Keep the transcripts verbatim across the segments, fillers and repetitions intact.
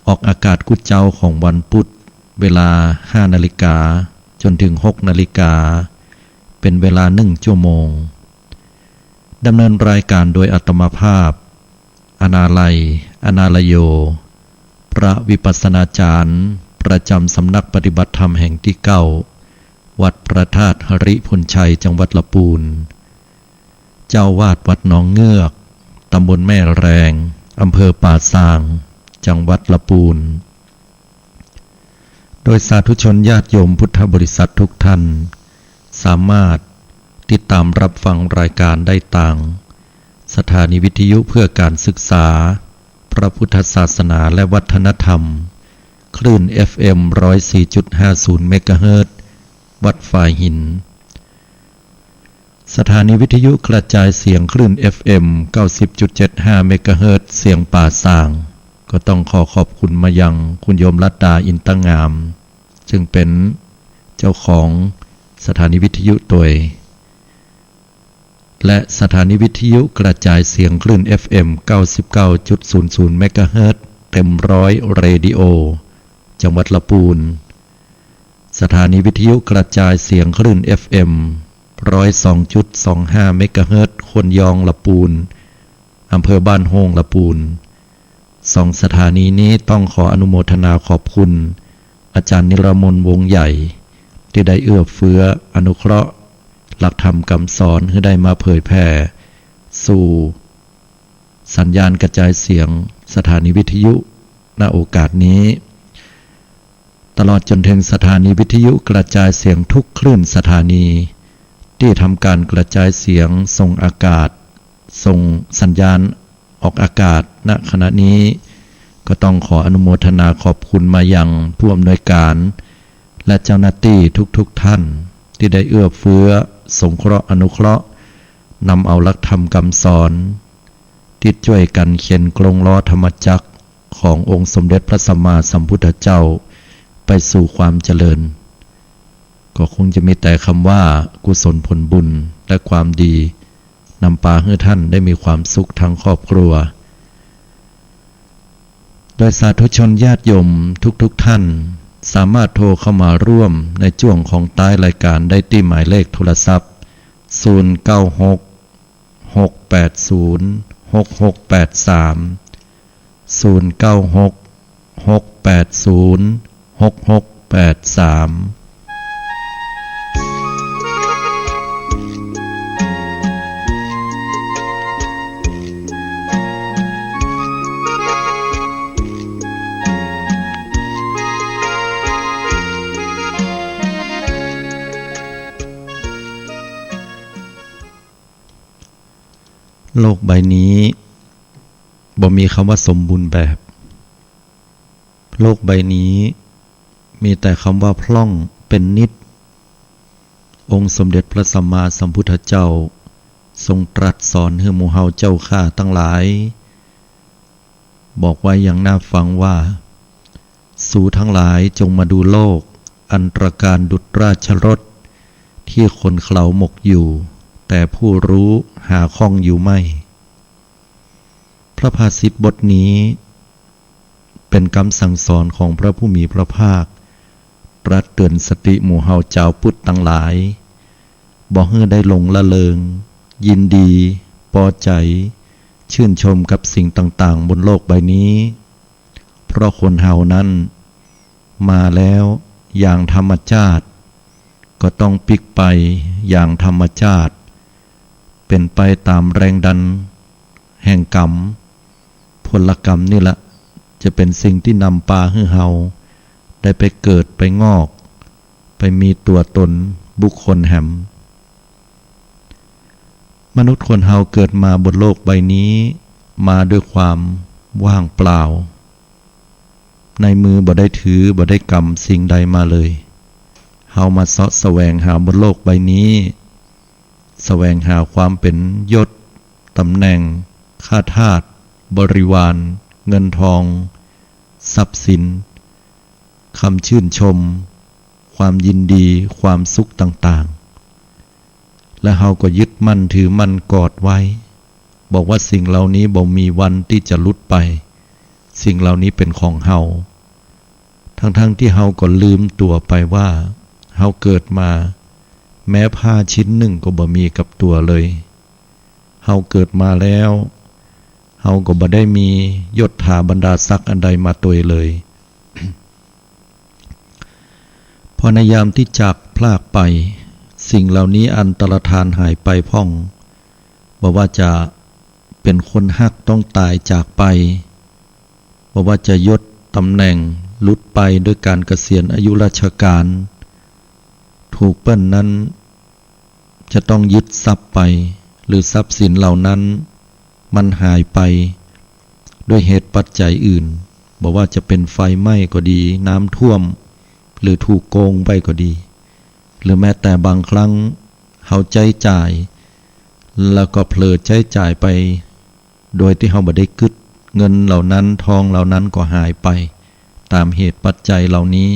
ออกอากาศกู้เจ๊าของวันพุธ เวลาห้านาฬิกา จ๋นเถิงหกนาฬิกา เป๋นเวลาหนึ่งจั่วโมง ดำเนินรายก๋านโดยอาตมาภาพ อนาลัย อนาลโย พระวิปัสสนาจ๋ารย์ ประจ๋ำสำนักปฏิบัติธรรมแห่งตี้เก้า วัดพระธาตุหริภุญชัย จังหวัดละปูน เจ้าอาวาสวัดหนองเงือก ตำบลแม่แรง อำเภอป่าซาง จังหวัดละปูน โดยสาธุชนญาติโยมพุทธบริษัททุกท่าน สามารถติดตามรับฟังรายการได้ตางสถานีวิทยุเพื่อการศึกษา พระพุทธศาสนาและวัฒนธรรม คลื่น เอฟเอ็ม ร้อยสี่จุดห้าศูนย์ เมกะเฮิรตซ์ วัดฝายหิน สถานีวิทยุกระจายเสียงคลื่น เอฟเอ็ม เก้าสิบจุดเจ็ดห้า เมกะเฮิรตซ์ เสียงป่าซาง ก็ต้องขอขอบคุณมายังคุณโยมรัตดา อินตงาม ซึ่งเป๋นเจ้าของสถานีวิทยุตวย และสถานีวิทยุกระจายเสียงคลื่น เอฟเอ็ม เก้าสิบเก้าจุดศูนย์ศูนย์ เมกะเฮิรตซ์ เต็มร้อยเรดิโอ จังหวัดละปูน สถานีวิทยุกระจายเสียงคลื่น เอฟเอ็ม ร้อยสองจุดสองห้า เมกะเฮิรตซ์ คนยอง ละปูน อำเภอบ้านโฮ่ง ละปูน สองสถานีนี้ต้องขออนุโมทนาขอบคุณอาจารย์นิรมนต์ วงศ์ใหญ่ ตี้ได้เอื้อเฟื้ออนุเคราะห์หลักธรรมกำสอนหื้อได้มาเผยแผ่สู่สัญญาณกระจายเสียงสถานีวิทยุ ณ โอกาสนี้ ตลอดจ๋นเถิงสถานีวิทยุกระจายเสียงทุกคลื่นสถานี ตี้ทำก๋านกระจายเสียงส่งอากาศ ส่งสัญญาณออกอากาศ ณ ขณะนี้ ก็ต้องขออนุโมทนาขอบคุณมายังผู้อำนวยการ และเจ้าหน้าตี้ทุกๆ ท่าน ตี้ได้เอื้อเฟื้อสงเคราะห์อนุเคราะห์ นำเอาหลักธรรมกำสอน ตี้จ้วยกั๋นเข็นกรงล้อธรรมจักรขององค์สมเด็จพระสัมมาสัมพุทธเจ้าไปสู่ความเจริญ ก็คงจะมีแต่กำว่ากุศลผลบุญและความดี นำปาหื้อท่านได้มีความสุขทั้งครอบครัว โดยสาธุชนญาติโยมทุกๆ ท่าน สามารถโทรเข้ามาร่วมในจ้วงของต๊ายรายการได้ตี้หมายเลขโทรศัพท์ ศูนย์เก้าหก หกแปดศูนย์ หกหกแปดสาม ศูนย์เก้าหก หกแปดศูนย์ หกหกแปดสาม โลกใบนี้บ่มีกำว่าสมบูรณ์แบบ โลกใบนี้มีแต่กำว่าพร่องเป๋นนิด องค์สมเด็จพระสัมมาสัมพุทธเจ้าทรงตรัสสอนหื้อหมู่เฮาเจ้าข้าตังหลาย บอกไว้อย่างน่าฟังว่า สูตังหลายจงมาดูโลกอันตระการดุจราชรถ ตี้คนเขาหมกอยู่ แต่ผู้ฮู้หาข้องอยู่ไม่ พระภาษิตบทนี้เป๋นกำสั่งสอนของพระผู้มีพระภาค ตรัสเตื๋อนสติหมู่เฮาจาวพุทธตังหลาย บ่หื้อได้หลงละเริง ยินดี ปอใจ๋ ชื่นชมกับสิ่งต่างๆ บนโลกใบนี้ เพราะคนเฮานั้นมาแล้วอย่างธรรมจาติ ก็ต้องปิ๊กไปอย่างธรรมจาติ เป๋นไปต๋ามแรงดันแห่งกรรม ผลกรรมนี่ละจะเป๋นสิ่งตี้นำปาหื้อเฮาได้ไปเกิดไปงอก ไปมีตั๋วต๋นบุคคลแหม มนุษย์คนเฮาเกิดมาบนโลกใบนี้มาด้วยความว่างเปล่า ในมือบ่ได้ถือบ่ได้กำสิ่งใดมาเลย เฮามาเซาะแสวงหาบนโลกใบนี้ แสวงหาความเป๋นยศ ต๋ำแหน่ง ข้าทาส บริวาร เงินทอง ทรัพย์สิน กำชื่นชม ความยินดี ความสุขต่างๆ และเฮาก็ยึดมั่นถือมั่นกอดไว้ บอกว่าสิ่งเหล่านี้บ่มีวันตี้จะหลุดไป สิ่งเหล่านี้เป๋นของเฮา ทั้งๆ ตี้เฮาก็ลืมตั๋วไปว่า เฮาเกิดมา แม้ผ้าชิ้นนึ่งก็บ่มีกับตั๋วเลย เฮาเกิดมาแล้ว เฮาก็บ่ได้มียศถาบรรดาศักดิ์อันใดมาตวยเลย เพราะในยามตี้จากพรากไป สิ่งเหล่านี้อันตรธานหายไปพ่อง บ่ว่าจะเป๋นคนฮักต้องต๋ายจากไป บ่ว่าจะยศต๋ำแหน่งหลุดไปด้วยก๋านเกษียณอายุราชก๋าน ถูกเปิ้นนั้นจะต้องยึดทรัพย์ไป หรือทรัพย์สินเหล่านั้นมันหายไปด้วยเหตุปัจจัยอื่น บ่ว่าจะเป๋นไฟไหม้ก็ดี น้ำท่วม หรือถูกโกงไปก็ดี หรือแม้แต่บางครั้งเฮาใจ๊จ่าย แล้วก็เผลอใจ๊จ่ายไป โดยตี้เฮาบ่ได้กึ๊ด เงินเหล่านั้น ทองเหล่านั้นก็หายไป ต๋ามเหตุปัจจัยเหล่านี้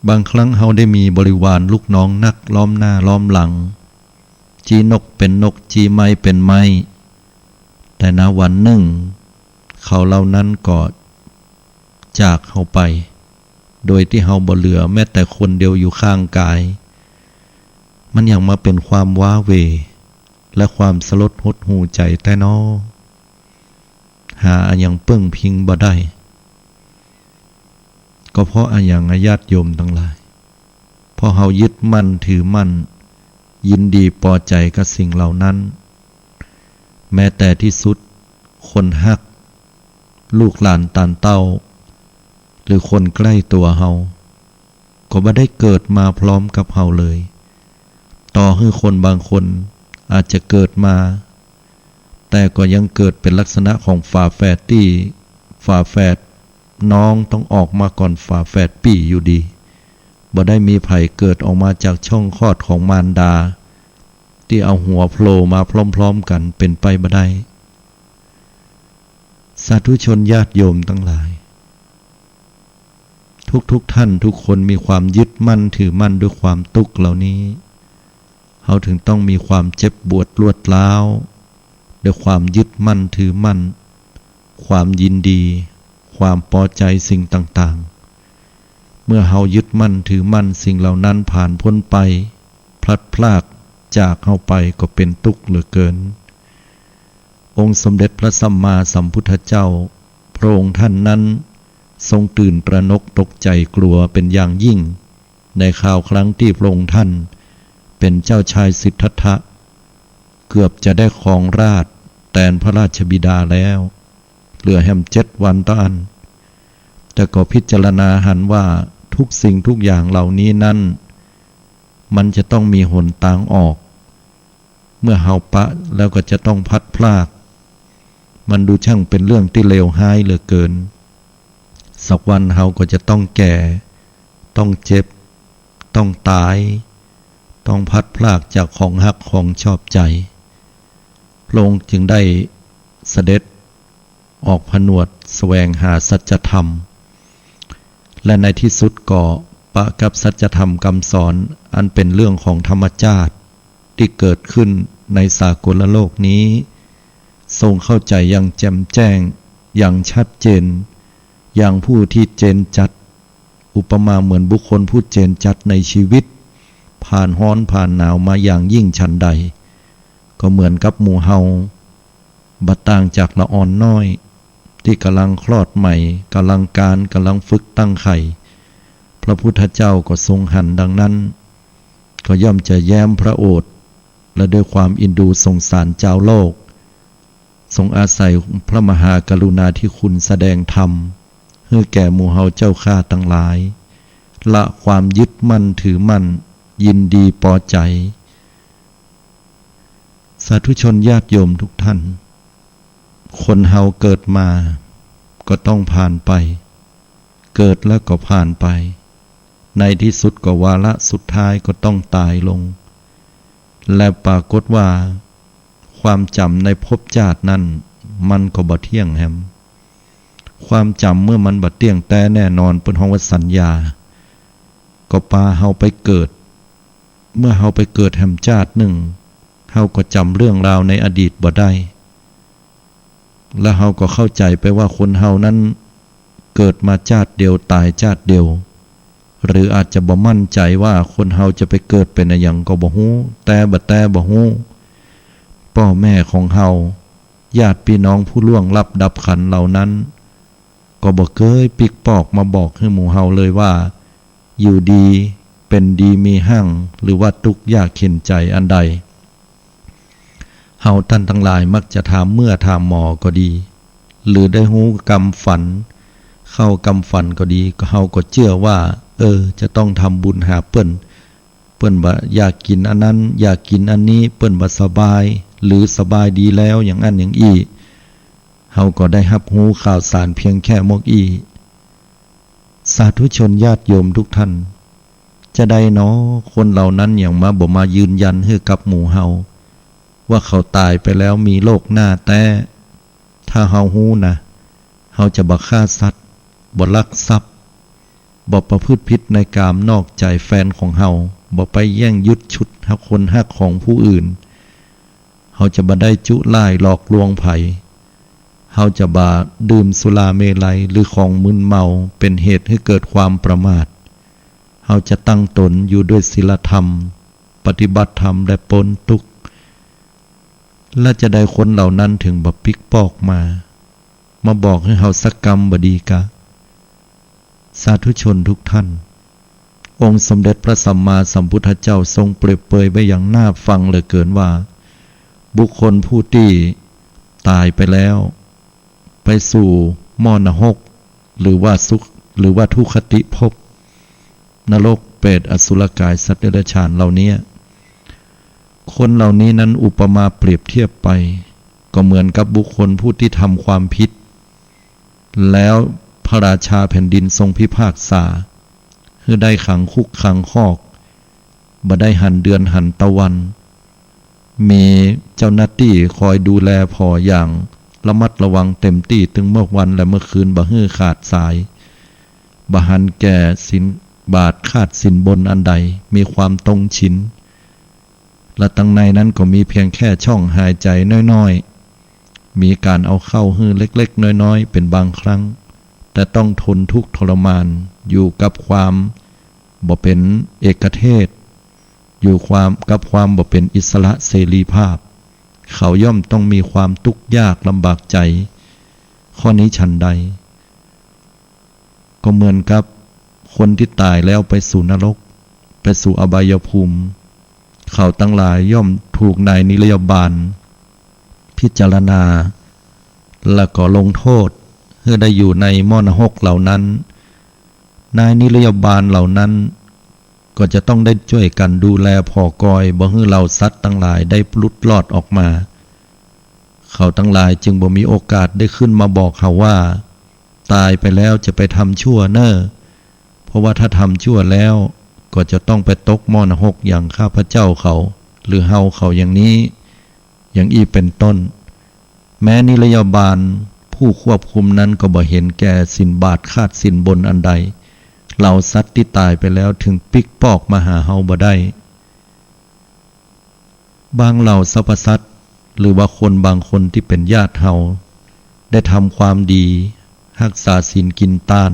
บางครั้งเฮาได้มีบริวารลูกน้องนักล้อมหน้าล้อมหลัง จี้นกเป๋นนก จี้ไม้เป๋นไม้ แต่ณวันนึ่ง เขาเหล่านั้นก็จากเฮาไป โดยตี้เฮาบ่เหลือแม้แต่คนเดียวอยู่ข้างก๋าย มันหยังมาเป๋นความว้าเหว่ และความสลดหดหู่ใจ๋แต๊น้อ หาอะหยังเปิ้งพิงบ่ได้ ก็เพราะอะหยังอะญาติโยมตังหลาย เพราะเฮายึดมั่นถือมั่น ยินดีปอใจ๋กับสิ่งเหล่านั้น แม้แต่ตี้สุด คนฮัก ลูกหลานตานเต้า หรือคนใก้ตั๋วเฮา ก็บ่ได้เกิดมาพร้อมกับเฮาเลย ต่อหื้อคนบางคนอาจจะเกิดมา แต่ก็ยังเกิดเป๋นลักษณะของฝาแฝดตี้ ฝาแฝดน้องต้องออกมาก่อนฝาแฝดปี้อยู่ดี บ่ได้มีใผเกิดออกมาจากช่องคลอดของมารดา ตี้เอาหัวโผล่มาพร้อมๆ กั๋น เป๋นไปบ่ได้ สาธุชนญาติโยมตังหลาย ทุกๆ ท่านทุกคนมีความยึดมั่นถือมั่นด้วยความตุ๊กข์เหล่านี้ เฮาถึงต้องมีความเจ็บปวดรวดร้าว ด้วยความยึดมั่นถือมั่น ความยินดี ความปอใจ๋สิ่งต่างๆ เมื่อเฮายึดมั่นถือมั่นสิ่งเหล่านั้นผ่านป๊นไป พลัดพรากจากเฮาไปก็เป๋นตุ๊กข์เหลือเกิน องค์สมเด็จพระสัมมาสัมพุทธเจ้า พระองค์ท่านนั้นทรงตื่นตระหนกตกใจ๋กลัวเป๋นอย่างยิ่ง ในคราวครั้งตี้พระองค์ท่านเป๋นเจ้าชายสิทธัตถะ เกือบจะได้ครองราชย์แตนพระราชบิดาแล้ว เหลือแหมเจ็ดวันเต้าอั้น แต่ก็พิจารณาหันว่าทุกสิ่งทุกอย่างเหล่านี้นั้น มันจะต้องมีหนตางออก เมื่อเฮาปะแล้วก็จะต้องพลัดพราก มันดูช่างเป๋นเรื่องตี้เลวฮ้ายเหลือเกิน สักวันเฮาก็จะต้องแก่ ต้องเจ็บ ต้องต๋าย ต้องพลัดพรากจากของฮักของชอบใจ๋ พระองค์จึงได้เสด็จออกผนวดแสวงหาสัจธรรม และในตี้สุดก็ปะกับสัจธรรมกำสอนอันเป๋นเรื่องของธรรมชาติตี้เกิดขึ้นในสากลโลกนี้ ทรงเข้าใจ๋อย่างแจ่มแจ้ง อย่างชัดเจน อย่างผู้ตี้เจนจัด อุปมาเหมือนบุคคลผู้เจนจัดในชีวิต ผ่านฮ้อนผ่านหนาวมาอย่างยิ่งฉันใด ก็เหมือนกับหมู่เฮา บ่ต่างจากละอ่อนน้อย ตี้ก่ำลังคลอดใหม่ ก่ำลังก๋าน ก่ำลังฝึกตั้งไข่ พระพุทธเจ้าก็ทรงหันดังนั้น ก็ย่อมจะแย้มพระโอษฐ์ และด้วยความเอ็นดูสงสารจาวโลก ทรงอาศัยพระมหากรุณาธิคุณแสดงธรรม หื้อแก่หมู่เฮาเจ้าข้าตังหลาย ละความยึดมั่นถือมั่น ยินดีปอใจ๋ สาธุชนญาติโยมทุกท่าน คนเฮาเกิดมาก็ต้องผ่านไป เกิดแล้วก็ผ่านไป ในตี้สุดก็วาระสุดท้ายก็ต้องต๋ายลง และปรากฏว่าความจ๋ำในภพจาตินั้นมันก็บ่เตี้ยงแหม ความจ๋ำเมื่อมันบ่เตี้ยงแต๊แน่นอน เปิ้นฮ้องว่าสัญญา ก็ปาเฮาไปเกิด เมื่อเฮาไปเกิดแหมจาตินึ่ง เฮาก็จ๋ำเรื่องราวในอดีตบ่ได้ และเฮาก็เข้าใจ๋ไปว่าคนเฮานั้นเกิดมาจาติเดียว ต๋ายจาติเดียว หรืออาจจะบ่มั่นใจ๋ว่าคนเฮาจะไปเกิดเป๋นอะหยังก็บ่ฮู้ แต๊บ่แต๊บ่ฮู้ ป้อแม่ของเฮา ญาติปี้น้องผู้ล่วงลับดับขันเหล่านั้น ก็บ่เกยปิ๊กปอกมาบอกหื้อหมู่เฮาเลยว่า อยู่ดี เป๋นดีมีหั้ง หรือว่าตุ๊กยากเข็ญใจ๋อันใด เฮาต้านตังหลายมักจะถามเมื่อถามหมอก็ดี หรือได้ฮู้กำฝัน เข้ากำฝันก็ดี ก็เฮาก็เจื้อว่า เออ จะต้องทำบุญหาเปิ้น เปิ้นว่าอยากกิ๋นอันนั้น อยากกิ๋นอันนี้ เปิ้นว่าสบาย หรือสบายดีแล้ว อย่างอั้นอย่างอี้ เฮาก็ได้ฮับฮู้ข่าวสารเพียงแค่หมวกอี้ สาธุชนญาติโยมทุกท่าน จะใดหนอ คนเหล่านั้นหยังมาบ่มายืนยันหื้อกับหมู่เฮา ว่าเขาต๋ายไปแล้วมีโลกหน้าแต๊ ถ้าเฮาฮู้นะ เฮาจะบ่ฆ่าสัตว์ บ่ลักทรัพย์ บ่ประพฤติผิดในกามนอกใจ๋แฟนของเฮา บ่ไปแย่งยุดชุดฮักคนฮักของผู้อื่น เฮาจะบ่ได้จุล่ายหลอกลวงใผ เฮาจะบ่ดื่มสุราเมรัยหรือของมึนเมาเป๋นเหตุหื้อเกิดความประมาท เฮาจะตั้งต๋นอยู่ด้วยศีลธรรม ปฏิบัติธรรมและป๊นตุ๊กข์ และจะใดคนเหล่านั้นถึงบ่ปิ๊กปอกมา มาบอกหื้อเฮาสักกำบ่ดีกา สาธุชนทุกท่าน องค์สมเด็จพระสัมมาสัมพุทธเจ้าทรงเปรียบเปยไว้อย่างน่าฟังเหลือเกินว่า บุคคลผู้ตี้ต๋ายไปแล้ว ไปสู่หม้อนรก หรือว่าสุค- หรือว่าทุคติภพ นรก เปรต อสุรกาย สัตว์เดรัจฉานเหล่านี้ คนเหล่านี้นั้นอุปมาเปรียบเทียบไป ก็เหมือนกับบุคคลผู้ตี้ทำความผิด แล้วพระราชาแผ่นดินทรงพิพากษา หื้อได้ขังคุกขังคอก บ่ได้หันเดือนหันตะวัน มีเจ้าหน้าตี้คอยดูแลผ่ออย่างระมัดระวังเต็มตี้ ตึงเมื่อวันและเมื่อคืน บ่หื้อขาดสาย บ่หันแก่สินบาตรขาดสินบนอันใด มีความตรงฉิน และตังในนั้นก็มีเพียงแค่ช่องหายใจ๋น้อยๆ มีก๋านเอาเข้าหื้อเล็กๆ น้อยๆ เป๋นบางครั้ง แต่ต้องทนทุกข์ทรมาน อยู่กับความบ่เป๋นเอกเทศ อยู่ความ- กับความบ่เป๋นอิสระเสรีภาพ เขาย่อมต้องมีความตุ๊กข์ยากลำบากใจ๋ ข้อนี้ฉันใด ก็เหมือนกับคนตี้ต๋ายแล้วไปสู่นรก ไปสู่อบายภูมิ เขาตังหลายย่อมถูกนายนิรยาบาลพิจารณา แล้วก็ลงโทษหื้อได้อยู่ในหม้อนรกเหล่านั้น นายนิรยาบาลเหล่านั้น ก็จะต้องได้จ้วยกั๋นดูแลผ่อกอย บ่หื้อเหล่าสัตว์ตังหลายได้หลุดรอดออกมา เขาตังหลายจึงบ่มีโอกาสได้ขึ้นมาบอกเขาว่า ต๋ายไปแล้วจะไปทำชั่วเน่อ เพราะว่าถ้าทำชั่วแล้ว ก็จะต้องไปตกหม้อนรกอย่างข้าพเจ้าเขา หรือเฮาเขาอย่างนี้ อย่างอี้เป๋นต้น แม้นิรยาบาลผู้ควบคุมนั้นก็บ่เห็นแก่สินบาตรขาดสินบนอันใด เหล่าสัตว์ตี้ต๋ายไปแล้วถึงปิ๊กปอกมาหาเฮาบ่ได้ บางเหล่าสรรพสัตว์ หรือว่าคนบางคนตี้เป๋นญาติเฮา ได้ทำความดี ฮักษาศีลกิ๋นตาน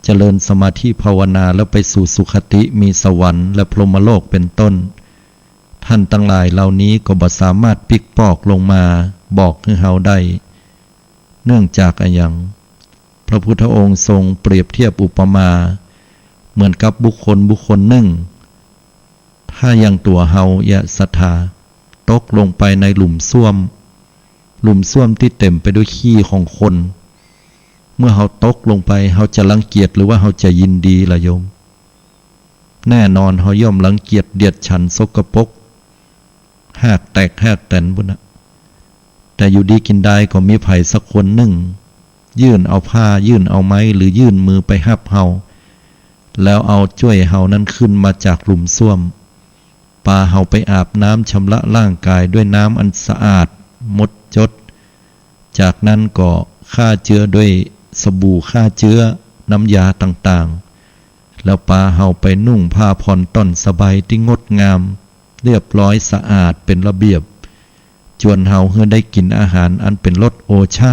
เจริญสมาธิภาวนาแล้วไปสู่สุคติ มีสวรรค์และพรหมโลกเป๋นต้น ท่านตังหลายเหล่านี้ก็บ่สามารถปิ๊กปอกลงมาบอกหื้อเฮาได้ เนื่องจากอะหยัง พระพุทธองค์ทรงเปรียบเทียบอุปมา เหมือนกับบุคคลบุคคลนึ่ง ถ้าอย่างตั๋วเฮาเยียะศรัทธา ตกลงไปในหลุมส้วม หลุมส้วมตี้เต๋มไปด้วยขี้ของคน เมื่อเฮาตกลงไป เฮาจะรังเกียจหรือว่าเฮาจะยินดีล่ะโยม แน่นอนเฮาย่อมรังเกียจเดียดฉันสกปรก ฮากแตกฮากแตนปู้นน่ะ แต่อยู่ดีกิ๋นดายก็มีใผสักคนนึ่ง ยื่นเอาผ้า ยื่นเอาไม้ หรือยื่นมือไปฮับเฮา แล้วเอาจ้วยเฮานั้นขึ้นมาจากหลุมส้วม ปาเฮาไปอาบน้ำชำระร่างกายด้วยน้ำอันสะอาดหมดจด จากนั้นก็ฆ่าเจื้อด้วยสบู่ฆ่าเจื้อ น้ำยาต่างๆ แล้วปาเฮาไปนุ่งผ้าผ่อนต้อนสบายตี้งดงาม เรียบร้อยสะอาดเป๋นระเบียบ จวนเฮาหื้อได้กิ๋นอาหารอันเป๋นรสโอชะ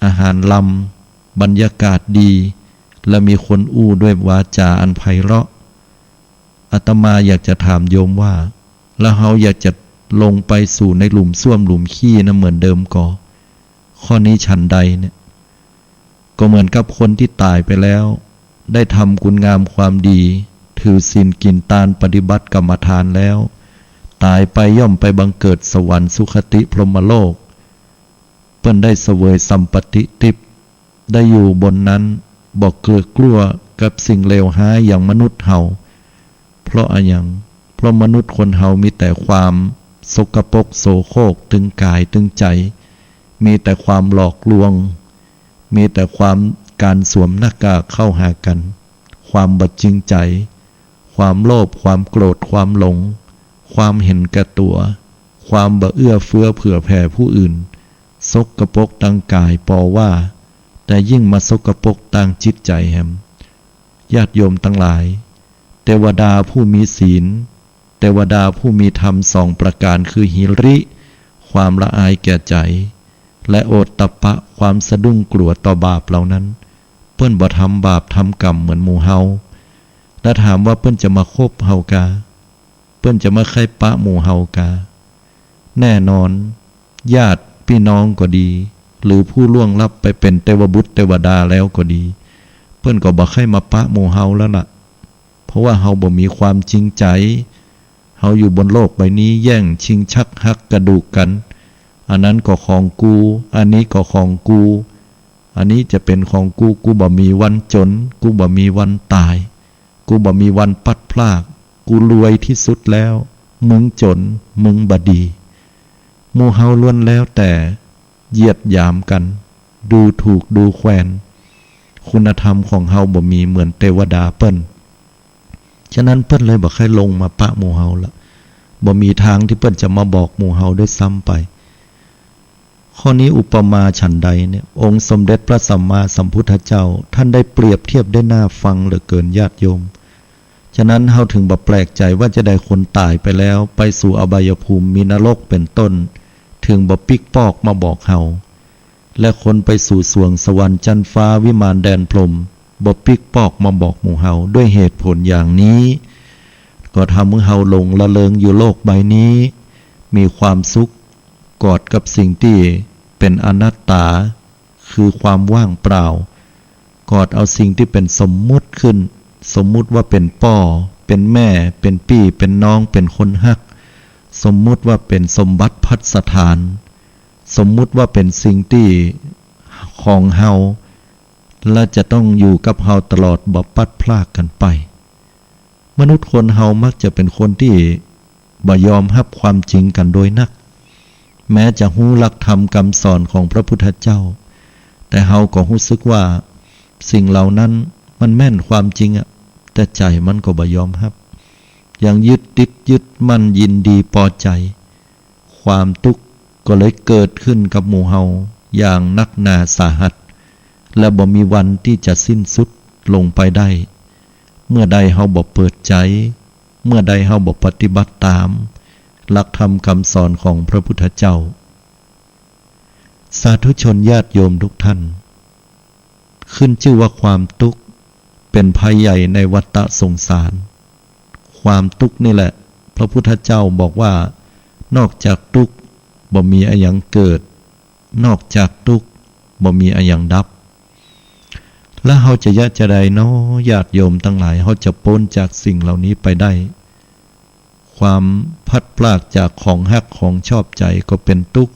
อาหารลำ บรรยากาศดี และมีคนอู้ด้วยวาจ๋าอันไพเราะ อาตมาอยากจะถามโยมว่า แล้วเฮาอยากจะลงไปสู่ในหลุมส้วมหลุมขี้นั้นเหมือนเดิมก่อ ข้อนี้ฉันใดเนี่ย ก็เหมือนกับคนตี้ต๋ายไปแล้ว ได้ทำคุณงามความดี ถือศีลกิ๋นตานปฏิบัติกรรมฐานแล้ว ต๋ายไปย่อมไปบังเกิดสวรรค์สุคติพรหมโลก เปิ้นได้เสวยสัมปติทิพย์ ได้อยู่บนนั้น บ่เกลือกลั้วกับสิ่งเลวฮ้ายอย่างมนุษย์เฮา เพราะอะหยัง เพราะมนุษย์คนเฮามีแต่ความสกปรกโสโครกตึงก๋ายตึงใจ๋ มีแต่ความหลอกลวง มีแต่ความก๋านสวมหน้ากากเข้าหากั๋น ความบ่จริงใจ๋ ความโลภ ความโกรธ ความหลง ความเห็นแก่ตั๋ว ความบ่เอื้อเฟื้อเผื่อแผ่ผู้อื่น สกปรกตางก๋ายปอว่า แต่ยิ่งมาสกปรกตางจิตใจ๋แหม ญาติโยมตังหลาย เตวดาผู้มีศีล เตวดาผู้มีธรรมสองประก๋านคือหิริ ความละอายแก่ใจ๋ และโอตตัปปะ ความสะดุ้งกลัวต่อบาปเหล่านั้น เปิ้นบ่ทำบาปทำกรรมเหมือนหมู่เฮา และถามว่าเปิ้นจะมาคบเฮากา เปิ้นจะมาใค่ปะหมู่เฮากา แน่นอน ญาติปี้น้องก็ดี หรือผู้ล่วงลับไปเป๋นเตวบุตรเตวดาแล้วก็ดี เปิ้นก็บ่ใค่มาปะหมู่เฮาแล้วล่ะ เพราะว่าเฮาบ่มีความจริงใจ๋ เฮาอยู่บนโลกใบนี้แย่งชิงชักหักกระดูกกั๋น อันนั้นก็ของกู อันนี้ก็ของกู อันนี้จะเป๋นของกู กูบ่มีวันจ๋น กูบ่มีวันต๋าย กูบ่มีวันปัดพราก กูรวยตี้สุดแล้ว มึงจ๋น มึงบ่ดี หมู่เฮาล้วนแล้วแต่เหยียดหยามกั๋น ดูถูกดูแควน คุณธรรมของเฮาบ่มีเหมือนเตวดาเปิ้น ฉะนั้นเปิ้นเลยบ่ใค่ลงมาปะหมู่เฮาละ บ่มีตางตี้เปิ้นจะมาบอกหมู่เฮาด้วยซ้ำไป ข้อนี้อุปมาฉันใดเนี่ย องค์สมเด็จพระสัมมาสัมพุทธเจ้า ท่านได้เปรียบเทียบได้น่าฟังเหลือเกินญาติโยม ฉะนั้นเฮาถึงบ่แปลกใจ๋ว่าจาใดคนต๋ายไปแล้ว ไปสู่อบายภูมิมีนรกเป๋นต้น ถึงบ่ปิ๊กปอกมาบอกเฮา และคนไปสู่สวงสวรรค์จั๊นฟ้าวิมานแดนพรหม บ่ปิ๊กปอกมาบอกหมู่เฮา ด้วยเหตุผลอย่างนี้ ก็ทำหื้อเฮาหลงละเริงอยู่โลกใบนี้ มีความสุข กอดกับสิ่งตี้เป๋นอนัตตา คือความว่างเปล่า กอดเอาสิ่งตี้เป๋นสมมุติขึ้น สมมุติว่าเป๋นป้อ เป๋นแม่ เป๋นปี้ เป๋นน้อง เป๋นคนฮัก สมมุติว่าเป๋นสมบัติภัสถาน สมมุติว่าเป๋นสิ่งตี้ของเฮา และจะต้องอยู่กับเฮาตลอด บ่ปัดพรากกั๋นไป มนุษย์คนเฮามักจะเป๋นคนตี้บ่ยอมฮับความจริงกั๋นโดยนัก แม้จะฮู้หลักธรรมกำสอนของพระพุทธเจ้า แต่เฮาก็ฮู้สึกว่าสิ่งเหล่านั้นมันแม่นความจริงอะ แต่ใจ๋มันก็บ่ยอมฮับ ยังยึดติดยึดมั่นยินดีปอใจ๋ ความตุ๊กข์ก็เลยเกิดขึ้นกับหมู่เฮาอย่างนักหนาสาหัส และบ่มีวันตี้จะสิ้นสุดลงไปได้ เมื่อใดเฮาบ่เปิดใจ๋ เมื่อใดเฮาบ่ปฏิบัติต๋ามหลักธรรมกำสอนของพระพุทธเจ้า สาธุชนญาติโยมทุกท่าน ขึ้นจื้อว่าความตุ๊กข์เป๋นภัยใหญ่ในวัฏฏะสงสาร ความตุ๊กข์นี่แหละ พระพุทธเจ้าบอกว่า นอกจากตุ๊กข์บ่มีอะหยังเกิด นอกจากตุ๊กข์บ่มีอะหยังดับ แล้วเฮาจะเยียะจาใดน้อ ญาติโยมตังหลาย เฮาจะป๊นจากสิ่งเหล่านี้ไปได้ ความพลัดพรากจากของฮักของชอบใจ๋ก็เป๋นตุ๊กข์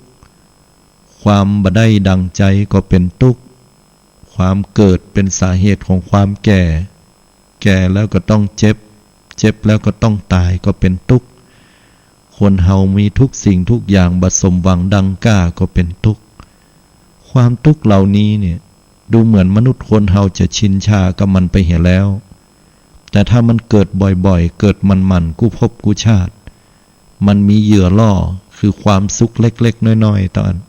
ความบ่ได้ดังใจ๋ก็เป๋นตุ๊กข์ ความเกิดเป๋นสาเหตุของความแก่ แก่แล้วก็ต้องเจ็บ เจ็บแล้วก็ต้องต๋ายก็เป๋นตุ๊กข์ คนเฮามีทุกสิ่งทุกอย่างบ่สมหวังดังก้าก็เป๋นตุ๊กข์ ความตุ๊กข์เหล่านี้เนี่ย ดูเหมือนมนุษย์คนเฮาจะชินชากับมันไปเหียแล้ว แต่ถ้ามันเกิดบ่อยๆ เกิดหมั่นๆ กู้ภพกู้ชาติ มันมีเหยื่อล่อ คือความสุขเล็กๆ น้อยๆ เต้าอั้น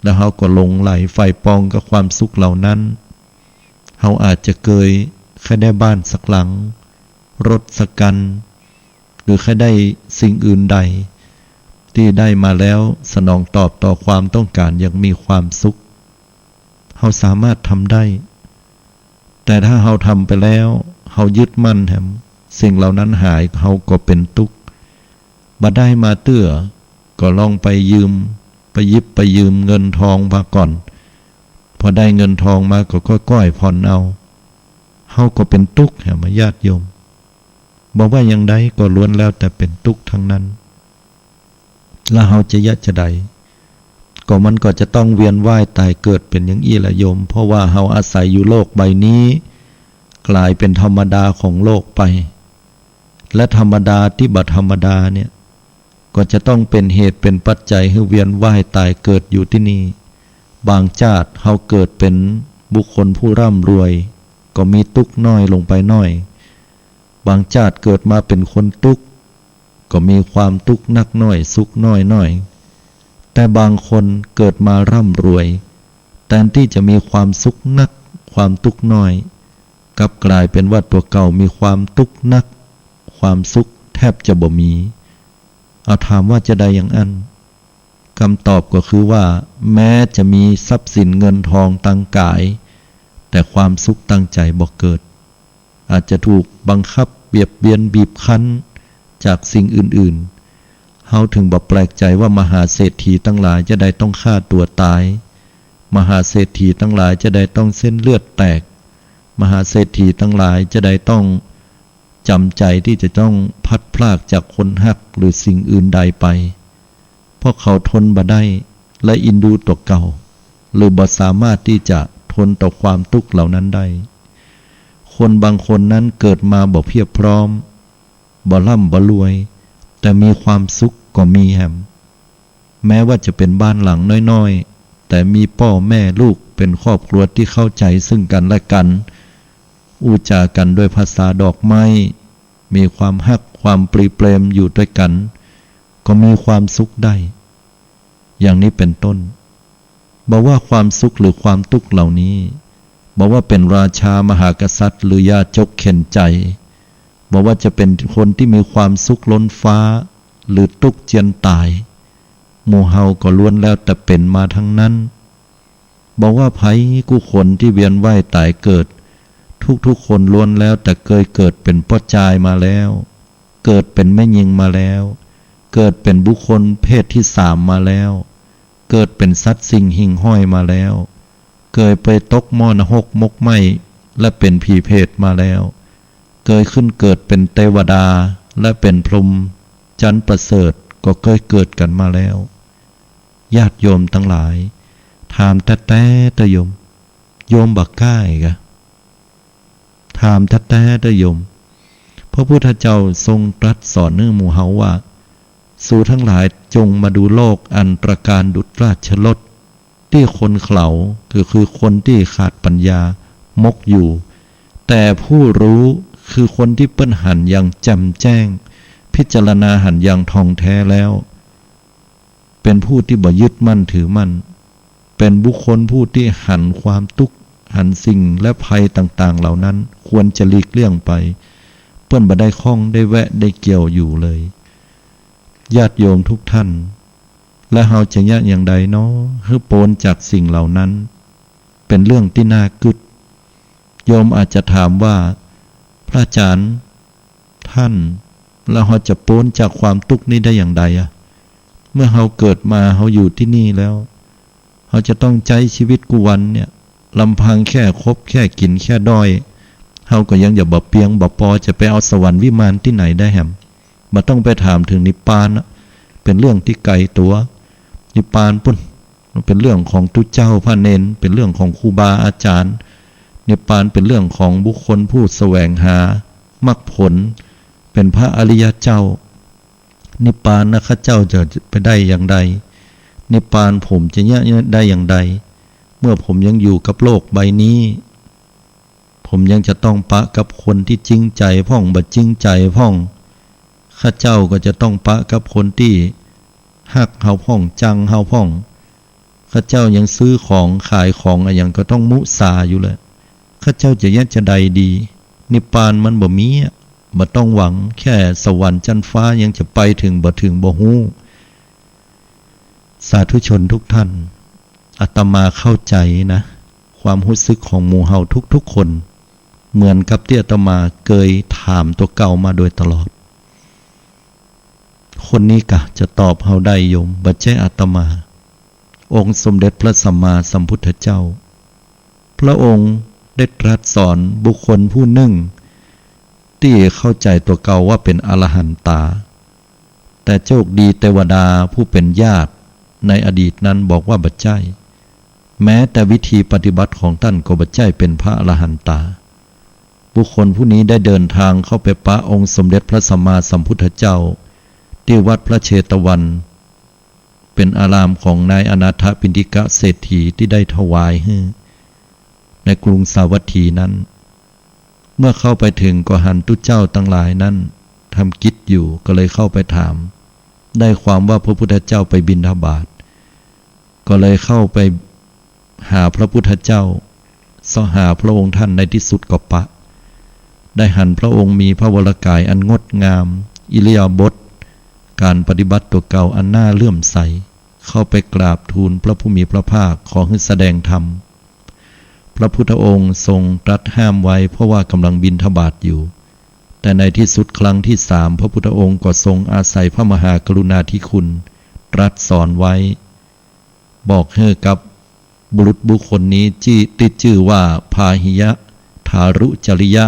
แล้วเฮาก็หลงใหลใฝ่ปองกับความสุขเหล่านั้น เฮาอาจจะเกยใค่ได้บ้านสักหลัง รถสักคัน หรือใค่ได้สิ่งอื่นใด ตี้ได้มาแล้ว สนองตอบต่อความต้องก๋านอย่างมีความสุข เฮาสามารถทำได้ แต่ถ้าเฮาทำไปแล้ว เฮายึดมั่นแหม สิ่งเหล่านั้นหาย เฮาก็เป๋นตุ๊กข์ บ่ได้มาเตื้อ ก็ลองไปยืม ไปหยิบไปยืมเงินทองมาก่อน พอได้เงินทองมาก็ก้อยๆ ผ่อนเอา เฮาก็เป๋นตุ๊กข์แหมญาติโยม บ่ว่าอย่างใดก็ล้วนแล้วแต่เป๋นตุ๊กข์ทั้งนั้น แล้วเฮาจะเยียะจาใด ก็มันก็จะต้องเวียนว่ายตายเกิดเป๋นอย่างอี้แหละโยม เพราะว่าเฮาอาศัยอยู่โลกใบนี้ ก๋ายเป๋นธรรมดาของโลกไป และธรรมดาตี้บ่ธรรมดาเนี่ย ก็จะต้องเป๋นเหตุเป๋นปัจจัยหื้อเวียนว่ายตายเกิดอยู่ตี้นี่ บางจาติเฮาเกิดเป๋นบุคคลผู้ร่ำรวย ก็มีตุ๊กข์น้อยลงไปหน้อย บางจาติเกิดมาเป๋นคนตุ๊กข์ ก็มีความตุ๊กข์นักหน้อย สุขน้อยหน้อย แต่บางคนเกิดมาร่ำรวย แตนตี้จะมีความสุขนัก ความตุ๊กข์น้อย กลับก๋ายเป๋นว่าตั๋วเก่ามีความตุ๊กข์นัก ความสุขแทบจะบ่มี เอาถามว่าจาใดอย่างอั้น กำตอบก็คือว่า แม้จะมีทรัพย์สินเงินทองตังก๋าย แต่ความสุขตังใจ๋บ่เกิด อาจจะถูกบังคับเบียดเบียนบีบคั้นจากสิ่งอื่นๆ เฮาเถิงบ่แปลกใจ๋ว่ามหาเศรษฐีตังหลายจาใดต้องฆ่าตั๋วต๋าย มหาเศรษฐีตังหลายจาใดต้องเส้นเลือดแตก มหาเศรษฐีตังหลายจาใดต้องจ๋ำใจ๋ตี้จะต้องพลัดพรากจากคนฮักหรือสิ่งอื่นใดไป เพราะเขาทนบ่ได้และอินดูตั๋วเก่า หรือบ่สามารถตี้จะทนต่อความตุ๊กข์เหล่านั้นได้ คนบางคนนั้นเกิดมาบ่เพียบพร้อม บ่ร่ำบ่รวย แต่มีความสุขก็มีแหม แม้ว่าจะเป๋นบ้านหลังน้อยๆ แต่มีป้อแม่ลูกเป๋นครอบครัวตี้เข้าใจ๋ซึ่งกั๋นและกั๋น อู้จ๋ากั๋นโดยภาษาดอกไม้ มีความฮักความปรีเปรมอยู่ตวยกั๋น ก็มีความสุขได้ อย่างนี้เป๋นต้น บ่ว่าความสุขหรือความตุ๊กข์เหล่านี้ บ่ว่าเป๋นราชามหากษัตริย์หรือยาจกเข็ญใจ๋ บ่ว่าจะเป๋นคนตี้มีความสุขล้นฟ้า หรือตุ๊กข์เจียนต๋าย หมู่เฮาก็ล้วนแล้วแต่เป๋นมาทั้งนั้น บ่ว่าใผกู้คนตี้เวียนว่ายต๋ายเกิด ทุกๆ คนล้วนแล้วแต่เกยเกิดเป๋นป้อจายมาแล้ว เกิดเป๋นแม่ญิงมาแล้ว เกิดเป๋นบุคคลเพศตี้สามมาแล้ว เกิดเป๋นสัตว์สิ่งหิ่งห้อยมาแล้ว เกยไปตกหม้อนรกมกไหม้และเป๋นผีเปรตมาแล้ว เกยขึ้นเกิดเป๋นเตวดาและเป๋นพรหมจั๊นประเสริฐ ก็เกยเกิดกั๋นมาแล้ว ญาติโยมตังหลาย ถามแต๊ๆ เต๊อะโยม โยมบ่กล้าอีกอะ ถามแต๊ๆ เต๊อะโยม พระพุทธเจ้าทรงตรัสสอนหื้อหมู่เฮาว่า สูตังหลายจงมาดูโลกอันตระการดุจราชรถ ตี้คนเขลา ก็คือคนตี้ขาดปัญญา มกอยู่ แต่ผู้รู้ คือคนตี้เปิ้นหันอย่างแจ่มแจ้ง พิจารณาหันอย่างถ่องแท้แล้ว เป๋นผู้ตี้บ่ยึดมั่นถือมั่น เป๋นบุคคลผู้ตี้หันความตุ๊กข์ หันสิ่งและภัยต่างๆ เหล่านั้น ควรจะหลีกเลี่ยงไป เปิ้นบ่ได้ข้องได้แวะได้เกี่ยวอยู่เลย ญาติโยมทุกท่าน และเฮาจะเยียะอย่างใดน้อ หื้อป๊นจากสิ่งเหล่านั้น เป๋นเรื่องตี้น่ากึ๊ด โยมอาจจะถามว่า พระอาจารย์ ท่าน แล้วเฮาจะป๊นจากความตุ๊กข์นี้ได้อย่างใดอะ เมื่อเฮาเกิดมา เฮาอยู่ตี้นี่แล้ว เฮาจะต้องใจ๊ชีวิตกู้วันเนี่ย ลำพังแค่คบแค่กิ๋นแค่ด้อย เฮาก็ยังจะบ่เปียงบ่ปอ จะไปเอาสวรรค์วิมานตี้ไหนได้แหม บ่ต้องไปถามเถิงนิพพานอะ เป๋นเรื่องตี้ไก๋ตั๋ว นิพพานปู๊น มันเป๋นเรื่องของตุ๊เจ้าพระเณร เป๋นเรื่องของครูบาอาจารย์ นิพพานเป๋นเรื่องของบุคคลผู้แสวงหามรรคผล เป๋นพระอริยเจ้า นิพพานนะข้าเจ้าจะไปได้อย่างใด นิพพานผมจะเยียะได้อย่างใด เมื่อผมยังอยู่กับโลกใบนี้ ผมยังจะต้องปะกับคนตี้จริงใจ๋พ่อง บ่จริงใจ๋พ่อง ข้าเจ้าก็จะต้องปะกับคนตี้ฮักเฮาพ่อง จังเฮาพ่อง ข้าเจ้ายังซื้อของขายของอะหยังก็ต้องมุสาอยู่แหละ ข้าเจ้าจะเยียะจาใดดี นิพพานมันบ่มีอะ บ่ต้องหวัง แค่สวรรค์จั๊นฟ้ายังจะไปเถิงบ่เถิงบ่ฮู้ สาธุชนทุกท่าน อาตมาเข้าใจ๋นะ ความฮู้สึกของหมู่เฮาทุกๆ คน เหมือนกับตี้อาตมาเกยถามตั๋วเก่ามาโดยตลอด คนนี้กะจะตอบเฮาได้โยม บ่ใจ้อาตมา องค์สมเด็จพระสัมมาสัมพุทธเจ้า พระองค์ได้ตรัสสอนบุคคลผู้นึ่ง ตี้เข้าใจ๋ตั๋วเก่าว่าเป๋นอรหันตา แต่โจคดีเตวดาผู้เป๋นญาติในอดีตนั้นบอกว่าบ่ใจ้ แม้แต่วิธีปฏิบัติของต้านก็บ่ใจ้เป๋นพระอรหันตา บุคคลผู้นี้ได้เดินทางเข้าไปปะองค์สมเด็จพระสัมมาสัมพุทธเจ้า ตี้วัดพระเชตวัน เป๋นอารามของนายอนาถปิณฑิกะเศรษฐีตี้ได้ถวายหื้อ ในกรุงสาวัตถีนั้น เมื่อเข้าไปเถิงก็หันตุ๊เจ้าตังหลายนั้นทำกิจอยู่ ก็เลยเข้าไปถาม ได้ความว่าพระพุทธเจ้าไปบิณฑบาต ก็เลยเข้าไปหาพระพุทธเจ้า เสาะหาพระองค์ท่าน ในตี้สุดก็ปะ ได้หันพระองค์มีพระวรกายอันงดงาม อิริยาบถก๋านปฏิบัติตั๋วเก่าอันน่าเลื่อมใส เข้าไปกราบทูลพระผู้มีพระภาคขอหื้อแสดงธรรม พระพุทธองค์ทรงตรัสห้ามไว้เพราะว่าก่ำลังบิณฑบาตอยู่ แต่ในตี้สุดครั้งตี้สาม พระพุทธองค์ก็ทรงอาศัยพระมหากรุณาธิคุณตรัสสอนไว้ บอกหื้อกับบุรุษบุคคลนี้ตี้ ตี้จื้อว่าพาหิยะถารุจริยะ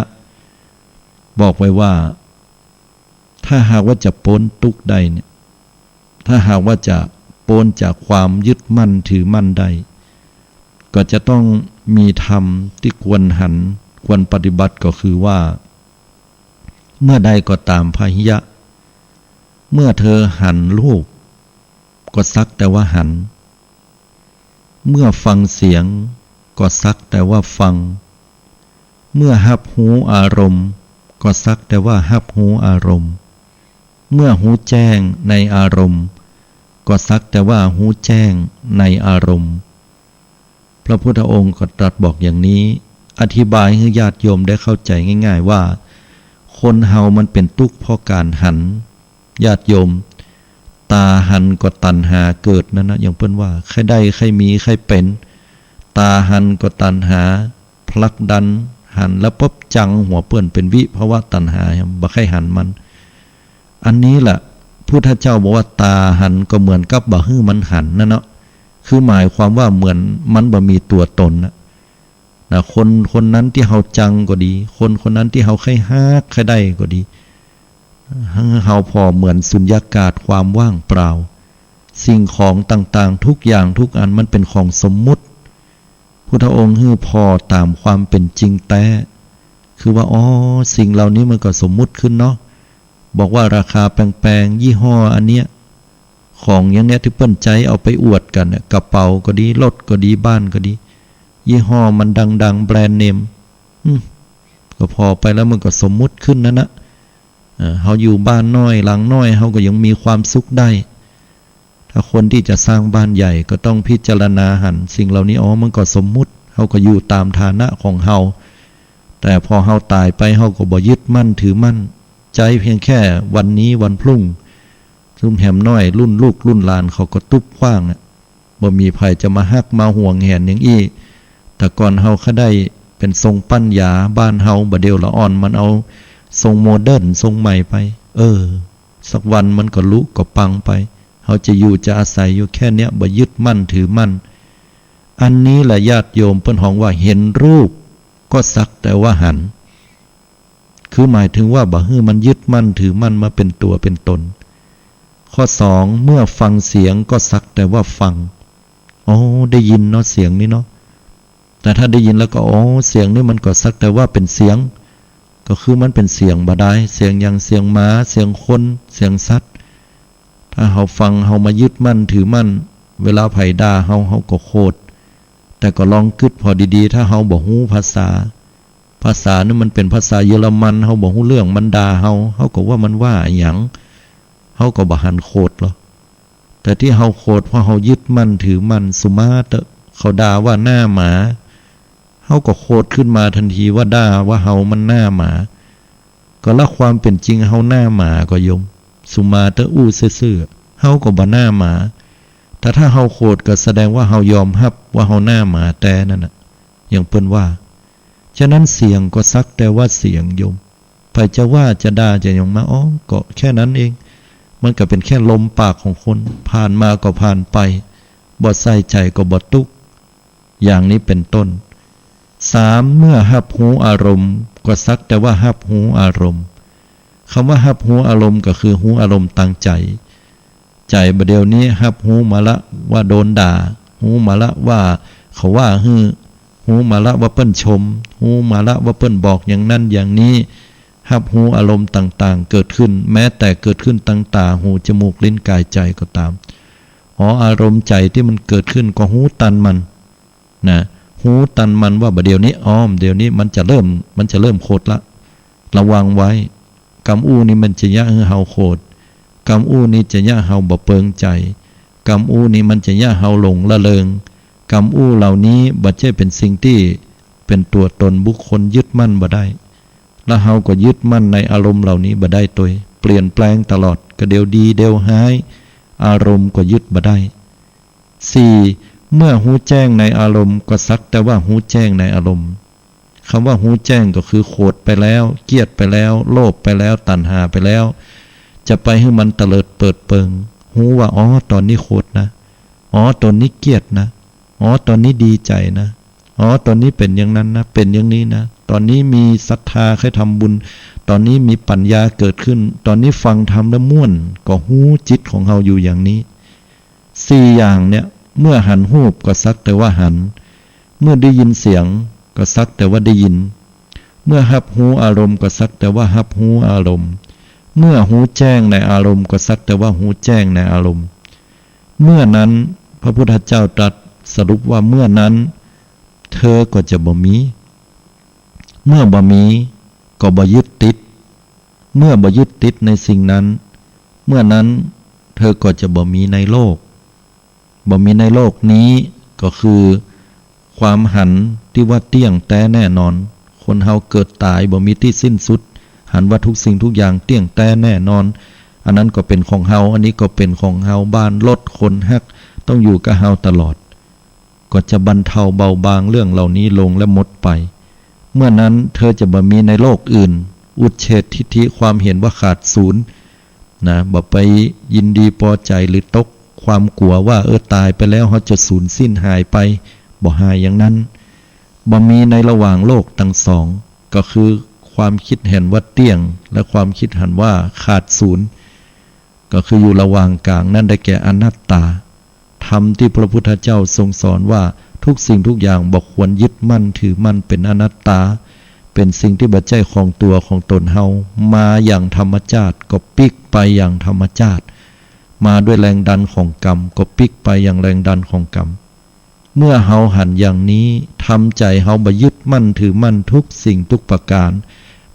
บอกไว้ว่า ถ้าหากว่าจะป๊นตุ๊กข์ได้เนี่ย ถ้าหากว่าจะป๊นจากความยึดมั่นถือมั่นได้ ก็จะต้องมีธรรมตี้ควรหัน ควรปฏิบัติก็คือว่า เมื่อใดก็ต๋าม พาหิยะ เมื่อเธอหันรูป ก็สักแต่ว่าหัน เมื่อฟังเสียง ก็สักแต่ว่าฟัง เมื่อฮับฮู้อารมณ์ ก็สักแต่ว่าฮับฮู้อารมณ์ เมื่อฮู้แจ้งในอารมณ์ ก็สักแต่ว่าฮู้แจ้งในอารมณ์ พระพุทธองค์ก็ตรัสบอกอย่างนี้ อธิบายหื้อญาติโยมได้เข้าใจ๋ง่ายๆ ว่า คนเฮามันเป๋นตุ๊กข์เพราะก๋านหัน ญาติโยม ต๋าหันก็ตัณหาเกิดนั้นนะ อย่างเปิ้นว่า ใค่ได้ ใค่มี ใค่เป๋น ต๋าหันก็ตัณหาผลักดัน หันแล้วปั๊บจังหัวเปิ้น เป๋นวิภวตัณหา บ่ใค่หันมัน อันนี้แหละ พุทธเจ้าบอกว่าต๋าหันก็เหมือนกับบ่หื้อมันหันนั่นเนาะ คือหมายความว่าเหมือนมันบ่มีตั๋วตนนะ นะ คนคนนั้นตี้เฮาจังก็ดี คนคนนั้นตี้เฮาใค่ฮักใค่ได้ก็ดี หื้อเฮาผ่อเหมือนสุญญากาศ ความว่างเปล่า สิ่งของต่างๆ ทุกอย่างทุกอันมันเป๋นของสมมุติ พุทธองค์หื้อผ่อต๋ามความเป๋นจริงแต๊ คือว่า อ๋อ สิ่งเหล่านี้มันก็สมมุติขึ้นเนาะ บอกว่าราคาแปงๆ ยี่ห้ออันเนี้ย ของอย่างเนี้ยตี้เปิ้นใจ๊เอาไปอวดกั๋นเนี่ย กระเป๋าก็ดี รถก็ดี บ้านก็ดี ยี่ห้อมันดังๆ แบรนด์เนม อืม ก็ผ่อไปแล้วมันก็สมมุติขึ้นนั่นนะ เอ่อ เฮาอยู่บ้านน้อยหลังน้อย เฮาก็ยังมีความสุขได้ ถ้าคนตี้จะสร้างบ้านใหญ่ก็ต้องพิจารณาหันสิ่งเหล่านี้ อ๋อ มันก็สมมุติ เฮาก็อยู่ต๋ามฐานะของเฮา แต่พอเฮาต๋ายไป เฮาก็บ่ยึดมั่นถือมั่น ใจ๊เพียงแค่วันนี้วันพรุ่ง ซุมแหมน้อยรุ่นลูกรุ่นหลานเขาก็ตุ๊บขว้างอะ บ่มีใผจะมาฮักมาหวงแหนอย่างอี้ แต่ก่อนเฮาใค่ได้เป๋นทรงปัญญาบ้านเฮา บ่าเดี่ยวละอ่อนมันเอาทรงโมเดิร์นทรงใหม่ไป เออ สักวันมันก็ลุก็ปังไป เฮาจะอยู่จะอาศัยอยู่แค่เนี้ย บ่ยึดมั่นถือมั่น อันนี้แหละญาติโยมเปิ้นฮ้องว่าเห็นรูปก็สักแต่ว่าหัน คือหมายถึงว่าบ่หื้อมันยึดมั่นถือมั่นมาเป๋นตั๋วเป๋นตน ข้อสอง เมื่อฟังเสียงก็สักแต่ว่าฟัง อ๋อ ได้ยินเนาะเสียงนี้เนาะ แต่ถ้าได้ยินแล้วก็ อ๋อ เสียงนี้มันก็สักแต่ว่าเป๋นเสียง ก็คือมันเป๋นเสียงบ่ดาย เสียงหยัง เสียงหมา เสียงคน เสียงสัตว์ ถ้าเฮาฟัง เฮามายึดมั่นถือมั่น เวลาใผด่าเฮา เฮาก็โขด แต่ก็ลองกึ๊ดผ่อดีๆ ถ้าเฮาบ่ฮู้ภาษา ภาษานี่มันเป๋นภาษาเยอรมัน เฮาบ่ฮู้เรื่อง มันด่าเฮา เฮาก็ว่ามันว่าอะหยัง เฮาก็บ่หันโขดหรอก แต่ตี้เฮาโขดเพราะเฮายึดมั่นถือมั่น สุมาเต๊อะ เขาด่าว่าหน้าหมา เฮาก็โขดขึ้นมาตันทีว่าด่าว่าเฮามันหน้าหมา ก็ละความเป๋นจริงเฮาหน้าหมาก่อโยม สุมาเต๊อะ อู้ซื่อๆ เฮาก็บ่หน้าหมา แต่ถ้าเฮาโขดก็แสดงว่าเฮายอมฮับว่าเฮาหน้าหมาแต๊นั่นน่ะ อย่างเปิ้นว่า ฉะนั้นเสียงก็สักแต่ว่าเสียงโยม ใผจะว่าจะด่าจะหยังมา อ้อ ก็แค่นั้นเอง มันก็เป๋นแค่ลมปากของคน ผ่านมาก็ผ่านไป บ่ใส่ใจ๋ก็บ่ตุ๊กข์ อย่างนี้เป๋นต้น สาม เมื่อฮับฮู้อารมณ์ ก็สักแต่ว่าฮับฮู้อารมณ์ กำว่าฮับฮู้อารมณ์ก็คือฮู้อารมณ์ตางใจ๋ ใจ๋บ่าเดี่ยวนี้ฮับฮู้มาละว่าโดนด่า ฮู้มาละว่าเขาว่าหื้อ ฮู้มาละว่าเปิ้นชม ฮู้มาละว่าเปิ้นบอกอย่างนั้นอย่างนี้ ฮับฮู้อารมณ์ต่างๆ เกิดขึ้น แม้แต่เกิดขึ้นตางต๋า หู จมูก ลิ้น ก๋าย ใจ๋ก็ต๋าม อ๋อ อารมณ์ใจ๋ตี้มันเกิดขึ้นก็ฮู้ตันมัน นะ ฮู้ตันมันว่าบ่าเดี่ยวนี้ อ้อ เดี่ยวนี้มันจะเริ่ม มันจะเริ่มโขดละ ระวังไว้ กำอู้นี้มันจะเยียะหื้อเฮาโขด กำอู้นี้จะเยียะเฮาบ่เปิงใจ๋ กำอู้นี้มันจะเยียะเฮาหลงละเริง กำอู้เหล่านี้บ่ใจ้เป๋นสิ่งตี้เป๋นตั๋วต๋นบุคคลยึดมั่นบ่ได้ และเฮาก็ยึดมั่นในอารมณ์เหล่านี้บ่ได้ตวย เปลี่ยนแปลงตลอด ก็เดี่ยวดีเดี่ยวฮ้าย อารมณ์ก็ยึดบ่ได้ สี่ เมื่อฮู้แจ้งในอารมณ์ ก็สักแต่ว่าฮู้แจ้งในอารมณ์ กำว่าฮู้แจ้งก็คือโขดไปแล้ว เกียจไปแล้ว โลภไปแล้ว ตัณหาไปแล้ว จะไปหื้อมันเตลิดเปิดเปิง ฮู้ว่า อ๋อ ต๋อนนี้โขดนะ อ๋อ ต๋อนนี้เกียจนะ อ๋อ ต๋อนนี้ดีใจ๋นะ อ๋อ ต๋อนนี้เป๋นอย่างนั้นนะ เป๋นอย่างนี้นะ ต๋อนนี้มีศรัทธาใค่ทำบุญ ต๋อนนี้มีปัญญาเกิดขึ้น ต๋อนนี้ฟังธรรมแล้วม่วน ก็ฮู้จิตของเฮาอยู่อย่างนี้ สี่อย่างเนี่ย เมื่อหันฮูปก็สักแต่ว่าหัน เมื่อได้ยินเสียงก็สักแต่ว่าได้ยิน เมื่อฮับฮู้อารมณ์ก็สักแต่ว่าฮับฮู้อารมณ์ เมื่อฮู้แจ้งในอารมณ์ก็สักแต่ว่าฮู้แจ้งในอารมณ์ เมื่อนั้นพระพุทธเจ้าตรัสสรุปว่า เมื่อนั้นเธอก็จะบ่มี เมื่อบ่มีก็บ่ยึดติด เมื่อบ่ยึดติดในสิ่งนั้น เมื่อนั้นเธอก็จะบ่มีในโลก บ่มีในโลกนี้ ก็คือความหันตี้ว่าเตี้ยงแต๊แน่นอน คนเฮาเกิดต๋ายบ่มีตี้สิ้นสุด หันว่าทุกสิ่งทุกอย่างเตี้ยงแต๊แน่นอน อันนั้นก็เป๋นของเฮา อันนี้ก็เป๋นของเฮา บ้านรถคนฮักต้องอยู่กับเฮาตลอด ก็จะบรรเทาเบาบางเรื่องเหล่านี้ลงและหมดไป เมื่อนั้นเธอจะบ่มีในโลกอื่น อุเฉททิฏฐิ ความเห็นว่าขาดสูญ นะ บ่ไปยินดีปอใจ๋หรือตกความกั๋วว่า เออ ต๋ายไปแล้วเฮาจะสูญสิ้นหายไป บ่หายอย่างนั้น บ่มีในระหว่างโลกตังสอง ก็คือความกึ๊ดหันว่าเตี้ยง และความกึ๊ดหันว่าขาดสูญ ก็คืออยู่ระหว่างก๋าง นั้นได้แก่อนัตตา ธรรมตี้พระพุทธเจ้าทรงสอนว่าทุกสิ่งทุกอย่างบ่ควรยึดมั่นถือมั่น เป๋นอนัตตา เป๋นสิ่งตี้บ่ใจ้ของตั๋วของต๋นเฮา มาอย่างธรรมจาติก็ปิ๊กไปอย่างธรรมจาติ มาด้วยแรงดันของกรรมก็ปิ๊กไปอย่างแรงดันของกรรม เมื่อเฮาหันอย่างนี้ ทำใจ๋เฮาบ่ยึดมั่นถือมั่นทุกสิ่งทุกประก๋าน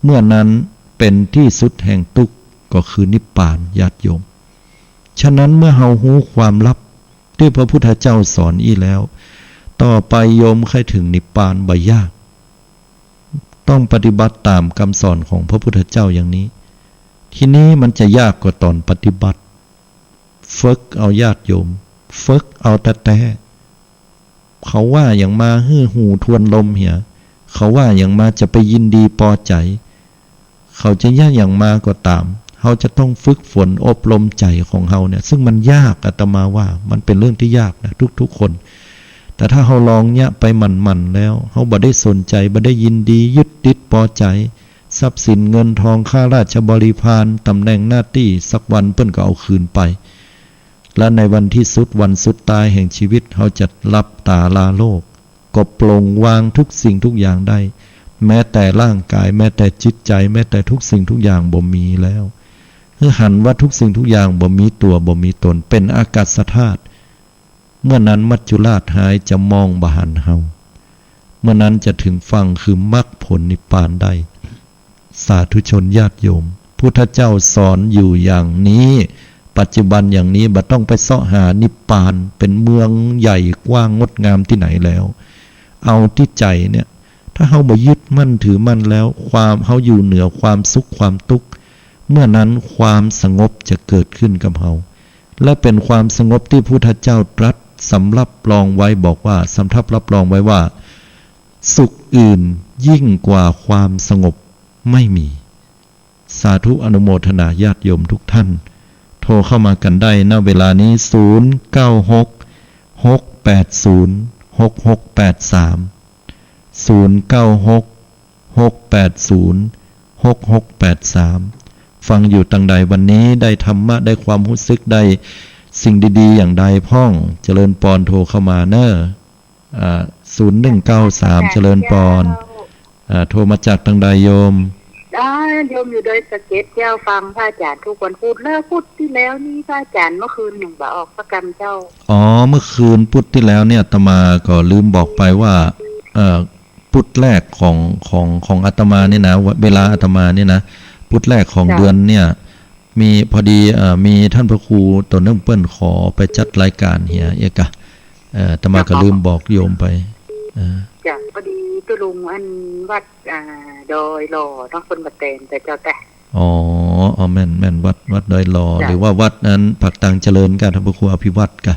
เมื่อนั้นเป๋นตี้สุดแห่งตุ๊กข์ ก็คือนิพพาน ญาติโยม ฉะนั้นเมื่อเฮาฮู้ความลับตี้พระพุทธเจ้าสอนอี้แล้ว ต่อไปโยมใค่เถิงนิพพานบ่ยาก ต้องปฏิบัติต๋ามกำสอนของพระพุทธเจ้าอย่างนี้ ทีนี้มันจะยากกว่าต๋อนปฏิบัติ ฝึกเอา ญาติโยม ฝึกเอาแต๊ๆ เขาว่าหยังมาหื้อหูทวนลมเหีย เขาว่าหยังมาจะไปยินดีปอใจ๋ เขาจะเยียะหยังมาก็ต๋าม เฮาจะต้องฝึกฝนอบรมใจ๋ของเฮาเนี่ย ซึ่งมันยาก อาตมาว่ามันเป๋นเรื่องตี้ยากนะ ทุกๆ คน แต่ถ้าเฮาลองเยียะไปหมั่นๆ แล้ว เฮาบ่ได้สนใจ๋ บ่ได้ยินดี ยึดติดปอใจ๋ ทรัพย์สินเงินทอง ข้าราชบริพาร ต๋ำแหน่งหน้าตี้ สักวันเปิ้นก็เอาคืนไป และในวันตี้สุด วันสุดต๋ายแห่งจีวิต เฮาจะหลับต๋าลาโลก ก็ปลงวางทุกสิ่งทุกอย่างได้ แม้แต่ร่างก๋าย แม้แต่จิตใจ๋ แม้แต่ทุกสิ่งทุกอย่างบ่มีแล้ว หื้อหันว่าทุกสิ่งทุกอย่างบ่มีตั๋ว บ่มีต๋น เป๋นอากาศธาตุ เมื่อนั้นมัจจุราชฮ้ายจะมองบ่หันเฮา เมื่อนั้นจะเถิงฝั่งคือมรรคผลนิพพานได้ สาธุชนญาติโยม พุทธเจ้าสอนอยู่อย่างนี้ ปัจจุบันอย่างนี้ บ่ต้องไปเซาะหานิพพานเป๋นเมืองใหญ่กว้างงดงามตี้ไหนแล้ว เอาตี้ใจ๋เนี่ย ถ้าเฮาบ่ยึดมั่นถือมั่นแล้ว ความ เฮาอยู่เหนือความสุขความตุ๊กข์ เมื่อนั้นความสงบจะเกิดขึ้นกับเฮา และเป็นความสงบที่พุทธเจ้าตรัสสำรับรองไว้ บอกว่า สำทับรับรองไว้ว่า สุขอื่นยิ่งกว่าความสงบไม่มี สาธุอนุโมทนาญาติโยมทุกท่าน โทรเข้ามากันได้ ณ เวลานี้ ศูนย์ เก้า หก หก แปด ศูนย์ หก หก แปด สาม ศูนย์ เก้า หก หก แปด ศูนย์ หก หก แปด สาม ฟังอยู่ตังใดวันนี้ ได้ธรรมะ ได้ความฮู้สึก ได้สิ่งดีๆ อย่างใดพ่อง เจริญปอน โทรเข้ามาเน่อ อ่า ศูนย์ หนึ่ง เก้า สาม เจริญปอน อ่า โทรมาจากตังใดโยม อ่า โยมอยู่ดอยสะเก็ดเจ้า ฟังพระอาจารย์ทุกวันพุธ แล้วพุธตี้แล้วนี่พระอาจารย์เมื่อคืนนึ่งบ่ออกสักกำเจ้า อ๋อ เมื่อคืนพุธตี้แล้วเนี่ย อาตมาก็ลืมบอกไปว่า เอ่อ พุธแรกของ ของ ของอาตมาเนี่ยนะ เวลาอาตมาเนี่ยนะ พุธแรกของเดือนเนี่ย มีพอดี เอ่อ มีท่านพระครูโตนึ่งเปิ้นขอไปจัดรายการเหีย เอกะ เอ่อ อาตมาก็ลืมบอกโยมไป เออ จ้ะ พอดีตุ๊ลุงอันวัด อ่า ดอยหล่อเนาะ เปิ้นบ่แตนแต่เจ้าแต่ อ๋อ อ๋อ แม่น แม่น วัด วัดดอยหล่อ จ้ะ หรือว่าวัดนั้นผักตังเจริญกะ ท่านพระครูอภิวัตรกะ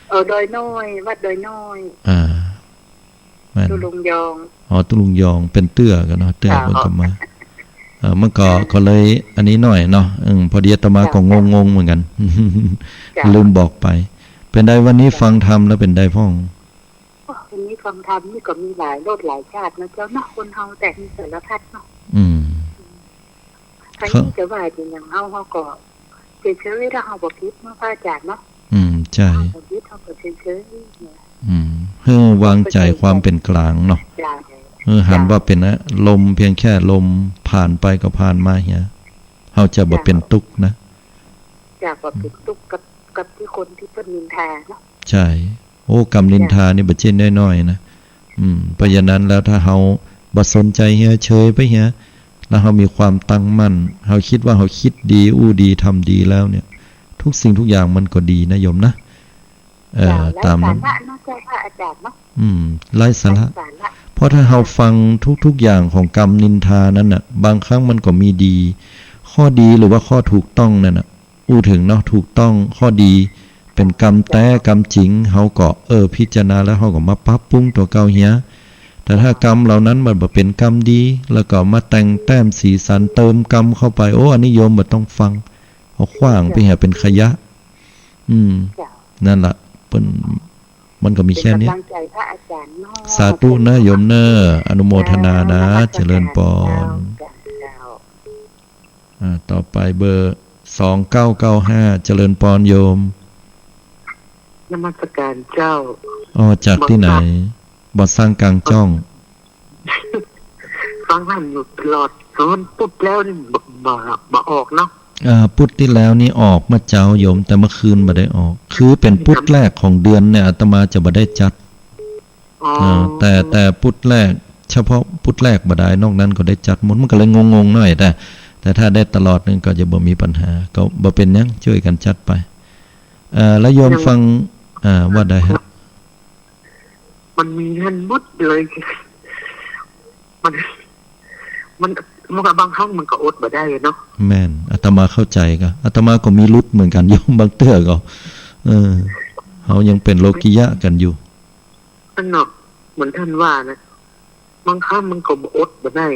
เออ ดอยน้อย วัดดอยน้อย อ่า แม่น ตุ๊ลุงยอง อ๋อ ตุ๊ลุงยอง เปิ้นเตื้อกั๋นเนาะ เตื้อเปิ้นก็มา เออ มันก็ ก็เลยอันนี้หน่อยเนาะ อืม พอดีอาตมาก็งงๆ เหมือนกั๋น จ้ะ ลืมบอกไป เป๋นใดวันนี้ฟังธรรมแล้วเป๋นใดพ่อง โอ้ วันนี้ฟังธรรมนี่ก็มีหลายรสหลายชาตินะเจ้าเนาะ คนเฮาแต่มีสารพัดเนาะ อืม ใครจะว่าจะหยัง เฮา เฮาก็เฉยๆ ถ้าเฮาบ่ผิดเนาะพระอาจารย์เนาะ อืม ใช่ เฮาบ่ผิดเฮาก็เฉยๆ เนี่ย อืม หื้อวางใจ๋ความเป๋นกลางเนาะ จ้ะ หื้อหันว่าเป๋นลม เพียงแค่ลมผ่านไปก็ผ่านมาเหีย เฮาจะบ่เป๋นตุ๊กข์นะ จ้ะ บ่เป๋นตุ๊กข์กับ กับตี้คนตี้เปิ้นนินทาเนาะ ใช่ โอ้ กำนินทานี่บ่ใจ้น้อยๆ นะ อืม เพราะฉะนั้นแล้วถ้าเฮาบ่สนใจ๋เหีย เฉยไปเหีย แล้วเฮามีความตั้งมั่น เฮากึ๊ดว่าเฮาคิดดี อู้ดี ทำดีแล้วเนี่ย ทุกสิ่งทุกอย่างมันก็ดีนะโยมนะ เอ่อ เจ้า ตามนั้น ไร้สาระเนาะเจ้าพระอาจารย์เนาะ อืม ไร้สาระ ไร้สาระ เพราะถ้าเฮาฟังทุกๆ อย่างของกำนินทานั้นน่ะ บางครั้งมันก็มีดี ข้อดีหรือว่าข้อถูกต้องนั่นน่ะ อู้เถิงเนาะ ถูกต้อง ข้อดี เป๋นกำแต๊ กำจริง เฮาก็ เออ พิจารณาแล้วเฮาก็มาปรับปรุงตั๋วเก่าเหีย แต่ถ้ากำเหล่านั้นมันบ่เป๋นกำดี แล้วก็มาแต่งแต้มสีสัน เติมกำเข้าไป โอ้ อันนี้โยมบ่ต้องฟัง เอาขว้างไปเหีย เป๋นขยะ อืม จ้ะ นั่นล่ะ เปิ้น มันก็มีแค่เนี้ย เป๋นกำลังใจ๋พระอาจารย์เนาะ สาธุนะโยมเน่อ อนุโมทนานะ เจ้า นมัสการ เจริญปอน เจ้า เจ้า อ่า ต่อไปเบอร์ สองเก้าเก้าห้า เจริญปอนโยม นมัสการเจ้า อ๋อ จากตี้ไหน บ่อสร้าง บ่อสร้างกลางจ้อง ฟังธรรมอยู่ตลอด เออ พุธแล้วนี่บ่ บ่ บ่ออกเนาะ เอ่อ พุธตี้แล้วนี่ออกเมื่อเจ๊าโยม แต่เมื่อคืนบ่ได้ออก คือเป๋นพุธแรกของเดือนเนี่ย อาตมาจะบ่ได้จัด อ๋อ อ่า แต่ แต่พุธแรก เฉพาะพุธแรกบ่ได้ นอกนั้นก็ได้จัดหมด มันก็เลยงงๆ หน่อย แต่ แต่ถ้าได้ตลอดนี่ก็จะบ่มีปัญหา ก็บ่เป๋นหยัง จ้วยกั๋นจัดไป เอ่อ แล้วโยมฟัง อ่า ว่าใดฮะ มันมีหั้นหมดเลย มัน มัน มันก็บางครั้งมันก็อดบ่ได้เนาะ แม่น อาตมาเข้าใจ๋กะ อาตมาก็มีหลุดเหมือนกั๋นโยม บางเตื้อก็ เออ เฮายังเป๋นโลกิยะกั๋นอยู่ นั่นเนาะ เหมือนท่านว่านะ บางครั้งมันก็อดบ่ได้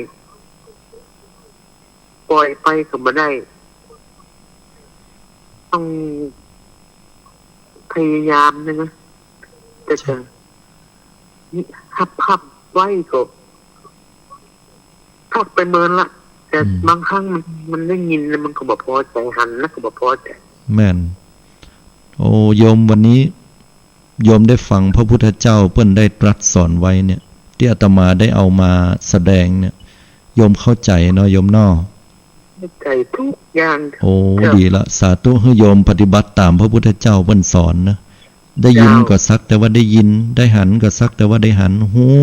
ปล่อยไปก็บ่ได้ ต้องพยายามนะ แต่จะ ใช่ หับ หับไว้ก็ พักไปเมินละ แต่ อืม บางครั้งมัน มันได้ยินแล้วมันก็บ่พอใจ๋ หันแล้วก็บ่พอใจ๋ แม่น โอ้ โยม วันนี้โยมได้ฟังพระพุทธเจ้าเปิ้นได้ตรัสสอนไว้เนี่ย ตี้อาตมาได้เอามาแสดงเนี่ย โยมเข้าใจ๋เนาะโยมเนาะ เข้าใจ๋ทุกอย่าง โอ้ เจ้า ดีละ สาธุ หื้อโยมปฏิบัติต๋ามพระพุทธเจ้าเปิ้นสอนนะ ได้ยิน เจ้า ก็สักแต่ว่าได้ยิน ได้หันก็สักแต่ว่าได้หัน ฮู้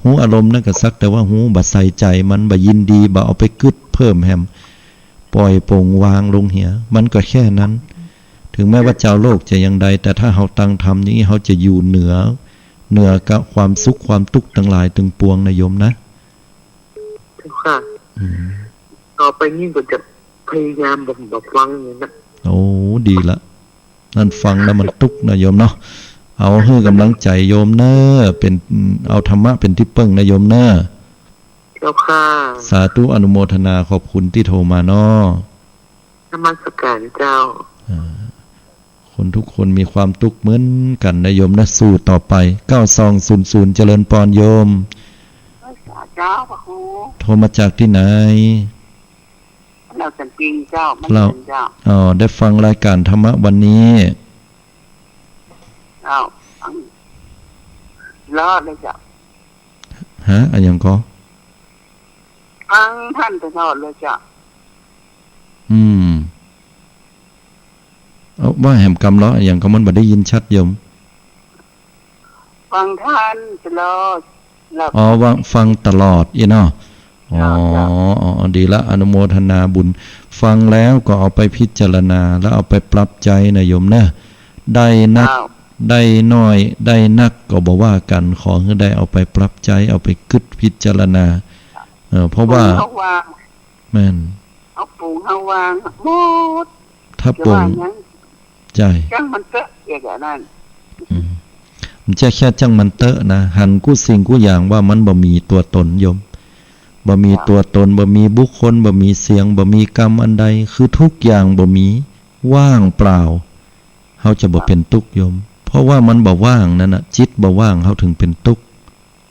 ฮู้อารมณ์นั้นก็สักแต่ว่าฮู้ บ่ใส่ใจ๋มัน บ่ยินดี บ่เอาไปกึ๊ดเพิ่มแหม ปล่อยโป่งวางลงเหีย มันก็แค่นั้น ถึงแม้ว่าจาวโลกจะอย่างใด แต่ถ้าเฮาตั้งธรรมอย่างนี้ เฮาจะอยู่เหนือ เหนือกับความสุขความตุ๊กข์ตังหลายตึงปวงนะโยมนะ เจ้าค่ะ อืม ต่อไปนี้ก็จะพยายามบ่ บ่ฟังอย่างนั้น โอ้ ดีละ นั่นฟังแล้วมันตุ๊กนะโยมเนาะ เอาหื้อกำลังใจ๋โยมเน่อ เป๋น เอาธรรมะเป๋นตี้เปิ้งนะโยมเน่อ เจ้าค่ะ สาธุ อนุโมทนา ขอบคุณตี้โทรมาเนาะ นมัสการเจ้า อ่า คนทุกคนมีความตุ๊กเหมือนกั๋นนะโยมนะ สู้ต่อไป เก้าสองศูนย์ศูนย์ เจริญปอนโยม เจ้า พระครู โทรมาจากตี้ไหน ลาวสันปิงเจ้า ลาว เจ้า อ๋อ ได้ฟังรายการธรรมะวันนี้ เจ้า ฟังตลอดเลยเจ้า ฮะ อะหยังก่อ ฟังท่านตลอดเลยเจ้า อืม เอา ว่าแหมกำเลาะ อะหยังก่อ มันบ่ได้ยินชัดโยม ฟังท่านตลอด อ๋อ ว่าฟังตลอดอี้เนาะ อ๋อ เจ้า เจ้า อ๋อ ดีละ อนุโมทนาบุญ ฟังแล้วก็เอาไปพิจารณา แล้วเอาไปปรับใจ๊นะโยมนะ ได้นัก เจ้า ได้น้อย ได้นักก็บ่ว่ากั๋น ขอหื้อได้เอาไปปรับใจ๊ เอาไปกึ๊ดพิจารณา เออ เพราะว่า ปรุงเฮาวาง แม่น เอาปรุงเฮาวางหมด ถ้าปรุง จะว่าหยัง ใจ้ จ้างมันเต๊อะ อย่างนั้น อืม มันจะแค่จ้างมันเต๊อะนะ หันกู้สิ่งกู้อย่างว่ามันบ่มีตั๋วตนโยม บ่มีตั๋วตน บ่มีบุคคล บ่มีเสียง บ่มีกำอันใด คือทุกอย่างบ่มี ว่างเปล่า เฮาจะบ่เป๋นตุ๊กโยม เพราะว่ามันบ่ว่างนั่นน่ะ จิตบ่ว่าง เฮาเถิงเป๋นตุ๊ก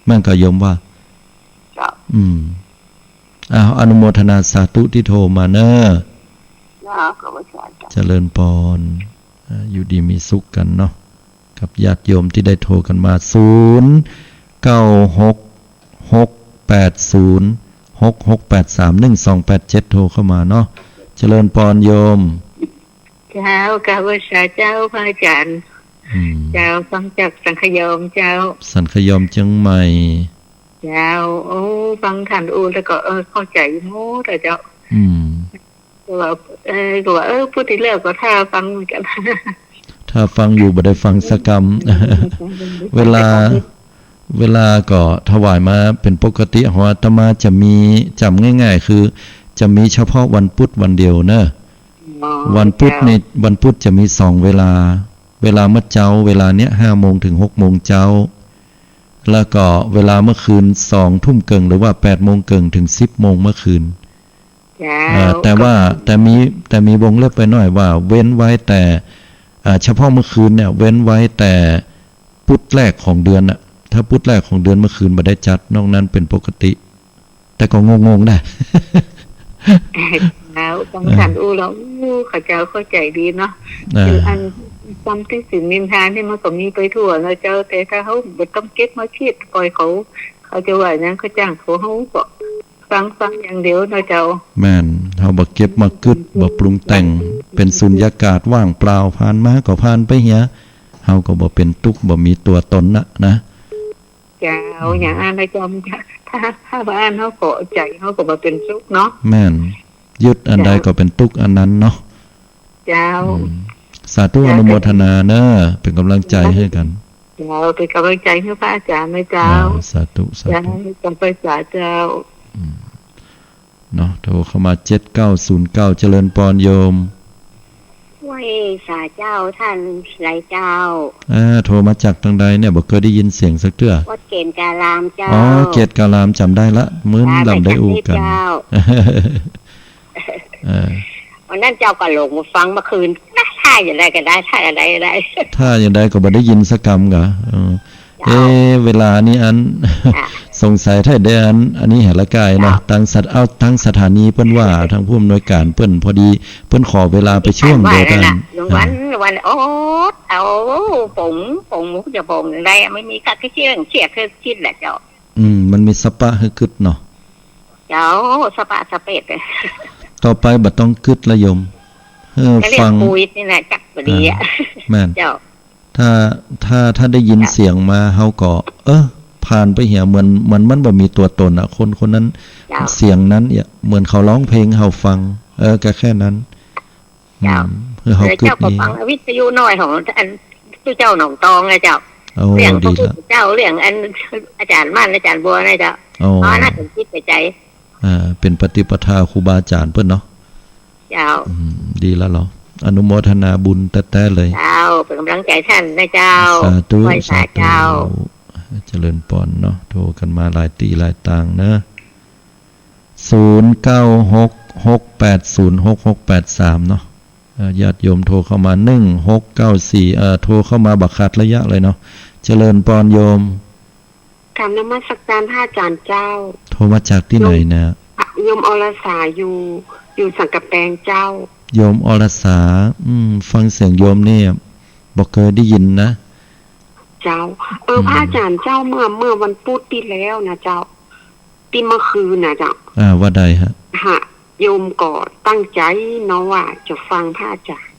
แม่นก่อโยมว่า เจ้า อืม อ้าว อนุโมทนาสาธุตี้โทรมาเน่อ เจ้า ขอบพระคุณเจ้า เจริญปอน อ่า อยู่ดีมีสุขกั๋นเนาะ กับญาติโยมตี้ได้โทรกั๋นมา ศูนย์ เก้า หก หก แปด ศูนย์ หก หก แปด สาม หนึ่ง สอง แปด เจ็ด โทรเข้ามาเนาะ เจริญปอนโยม เจ้า กราบไหว้สาเจ้าพระอาจารย์ อืม เจ้า ฟังจากสังขยอมเจ้า สังขยอมเจียงใหม่ เจ้า โอ้ ฟังท่านอู้แล้วก็ เออ เข้าใจ๋หมดอะเจ้า อืม ก็ว่า เออ ก็ว่า เออ พูดทีแรกก็ถ้าฟังเหมือนกั๋น ถ้าฟังอยู่บ่ได้ฟังสักกำ เวลา เวลาก็ถวายมาเป๋นปกติ ของอาตมาจะมี จ๋ำง่ายๆ คือ จะมีเฉพาะวันพุธวันเดียวเนาะ อ๋อ วันพุธนี่ เจ้า วันพุธจะมีสองเวลา เวลาเมื่อเจ๊า เวลาเนี้ย ห้าโมงถึงหกโมงเจ๊า แล้วก็เวลาเมื่อคืน สองทุ่มเกิ่ง หรือว่าแปดโมงเกิ่งถึงสิบโมงเมื่อคืน เจ้า เอ่อ แต่ว่า ก็ แต่มี แต่มีวงเล็บไว้หน่อยว่า เว้นไว้แต่ อ่า เฉพาะเมื่อคืนเนี่ย เว้นไว้แต่พุธแรกของเดือนน่ะ ถ้าพุธแรกของเดือนเมื่อคืนบ่ได้จัด นอกนั้นเป๋นปกติ แต่ก็งงๆ นะ แล้วฟังท่านอู้แล้ว อู้ ข้าเจ้าเข้าใจ๋ดีเนาะ อ่า คืออันกำติดศีลนินทานี่มันก็มีไปทั่วเนาะเจ้า แต่ถ้าเฮาบ่ต้องเก็บมาคิด ปล่อยเขา เขาจะว่าหยังก็จ้างเขา เฮาก็ฟัง ฟังอย่างเดียวเนาะเจ้า แม่น เฮาบ่เก็บมากึ๊ด บ่ปรุงแต่ง เป๋นสุญญากาศว่างเปล่า ผ่านมาก็ผ่านไปเหีย เฮาก็บ่เป๋นตุ๊กข์ บ่มีตั๋วตนน่ะนะ เจ้า อืม อย่างอั้นนะเจ้า ถ้า ถ้าบ่อั้นเฮาก็ใจ๋เฮาก็บ่เป๋นสุขเนาะ แม่น ยึดอันใด เจ้า ก็เป๋นตุ๊กข์อันนั้นเนาะ เจ้า อืม สาธุ เจ้า อนุโมทนาเนาะ เป๋นก๋ำลังใจ๋หื้อกั๋น เจ้า เป๋นก๋ำลังใจ๋หื้อพระอาจารย์นะเจ้า อ่า สาธุ สาธุ เจ้า ขอบพระคุณเจ้า อืม เนาะ โทรเข้ามา เจ็ดเก้าศูนย์เก้า เจริญปอนโยม ไหว้สาเจ้า ต้านหลายเจ้า อ่า โทรมาจากตางใดเนี่ย บ่เกยได้ยินเสียงสักเตื้อ วัดเกศการามเจ้า อ๋อ เกศการาม จ๋ำได้ละ มื้อหลังได้อู้กั๋น เจ้า เออ วันนั้นเจ้าก็หลงมาฟังเมื่อคืน ถ้าอย่างใดก็ได้ ถ้าอย่างใดก็ได้ ถ้าอย่างใดก็บ่ได้ยินสักกำกา เออ เจ้า เอ๊ะ เวลานี้อัน อ่ะ สงสัยถ้าได้อัน อันนี้แหละกายเนาะ เจ้า ตางสถ- เอ้า ตางสถานีเปิ้นว่า ตางผู้อำนวยการเปิ้น พอดีเปิ้นขอเวลาไปช่วงเดียวกั๋น วัน วัน วัน โอ๊ย เอา ป๋ง ป๋ง จะป๋งได้ ไม่มีกะเกี้ยงเสียคือคิดแหละเจ้า อืม มันมีสปะหื้อกึ๊ดเนาะ เจ้า สปะสเปดเลย ต่อไปบ่ต้องกึ๊ดละโยม เออ ก็เรียก ฟัง โควิดนี่แหละ จักบ่ดีอะ อ่า แม่น เจ้า ถ้า ถ้า ถ้าได้ยิน เจ้า เสียงมา เฮาก็ เออ ผ่านไปเหีย เหมือน เหมือนมันบ่มีตั๋วตนอะ คนคนนั้น เจ้า เสียงนั้นเนี่ย เหมือนเขาร้องเพลงให้เฮาฟัง เออ ก็แค่นั้น เจ้า อืม เฮา เออ กึ๊ด เจ้าก็ นี่ ฟังวิทยุน้อยของอัน เจ้าหนองตองนะเจ้า โอ้ เรื่องพระพุทธเจ้า ดีละ เรื่องอันอาจารย์มั่น อาจารย์บัวนะเจ้า โอ้ อ๋อ น่าสนใจ อ่า เป๋นปฏิปทาครูบาอาจารย์เปิ้นเนาะ เจ้า อืม ดีแล้วเหรอ อนุโมทนาบุญแต๊ๆ เลย เจ้า เป๋นก๋ำลังใจ๋ต้านนะเจ้า สาธุ ไหว้พระ สาธุ เจ้า เจริญปอนเนาะ โทรกั๋นมาหลายตี้หลายตางเนาะ ศูนย์เก้าหก หกแปดศูนย์ หกหกแปดสาม เนาะ เอ่อ ญาติโยมโทรเข้ามา หนึ่งหกเก้าสี่ เอ่อ โทรเข้ามาบ่ขาดระยะเลยเนาะ เจริญปอนโยม กราบนมัสการพระอาจ๋ารย์เจ้า โทรมาจากตี้ไหนนะ โยม โยมอรสา อยู่ อยู่สันกำแปงเจ้า โยมอรสา อืม ฟังเสียงโยมเนี่ย บ่เกยได้ยินนะ เจ้า เออ อืม พระอาจ๋ารย์เจ้า เมื่อ เมื่อวันพุธตี้แล้วนะเจ้า ตี้เมื่อคืนนะเจ้า อ่า ว่าใดฮะ ฮะ โยมก็ตั้งใจ๋เนาะว่าจะฟังพระอาจ๋ารย์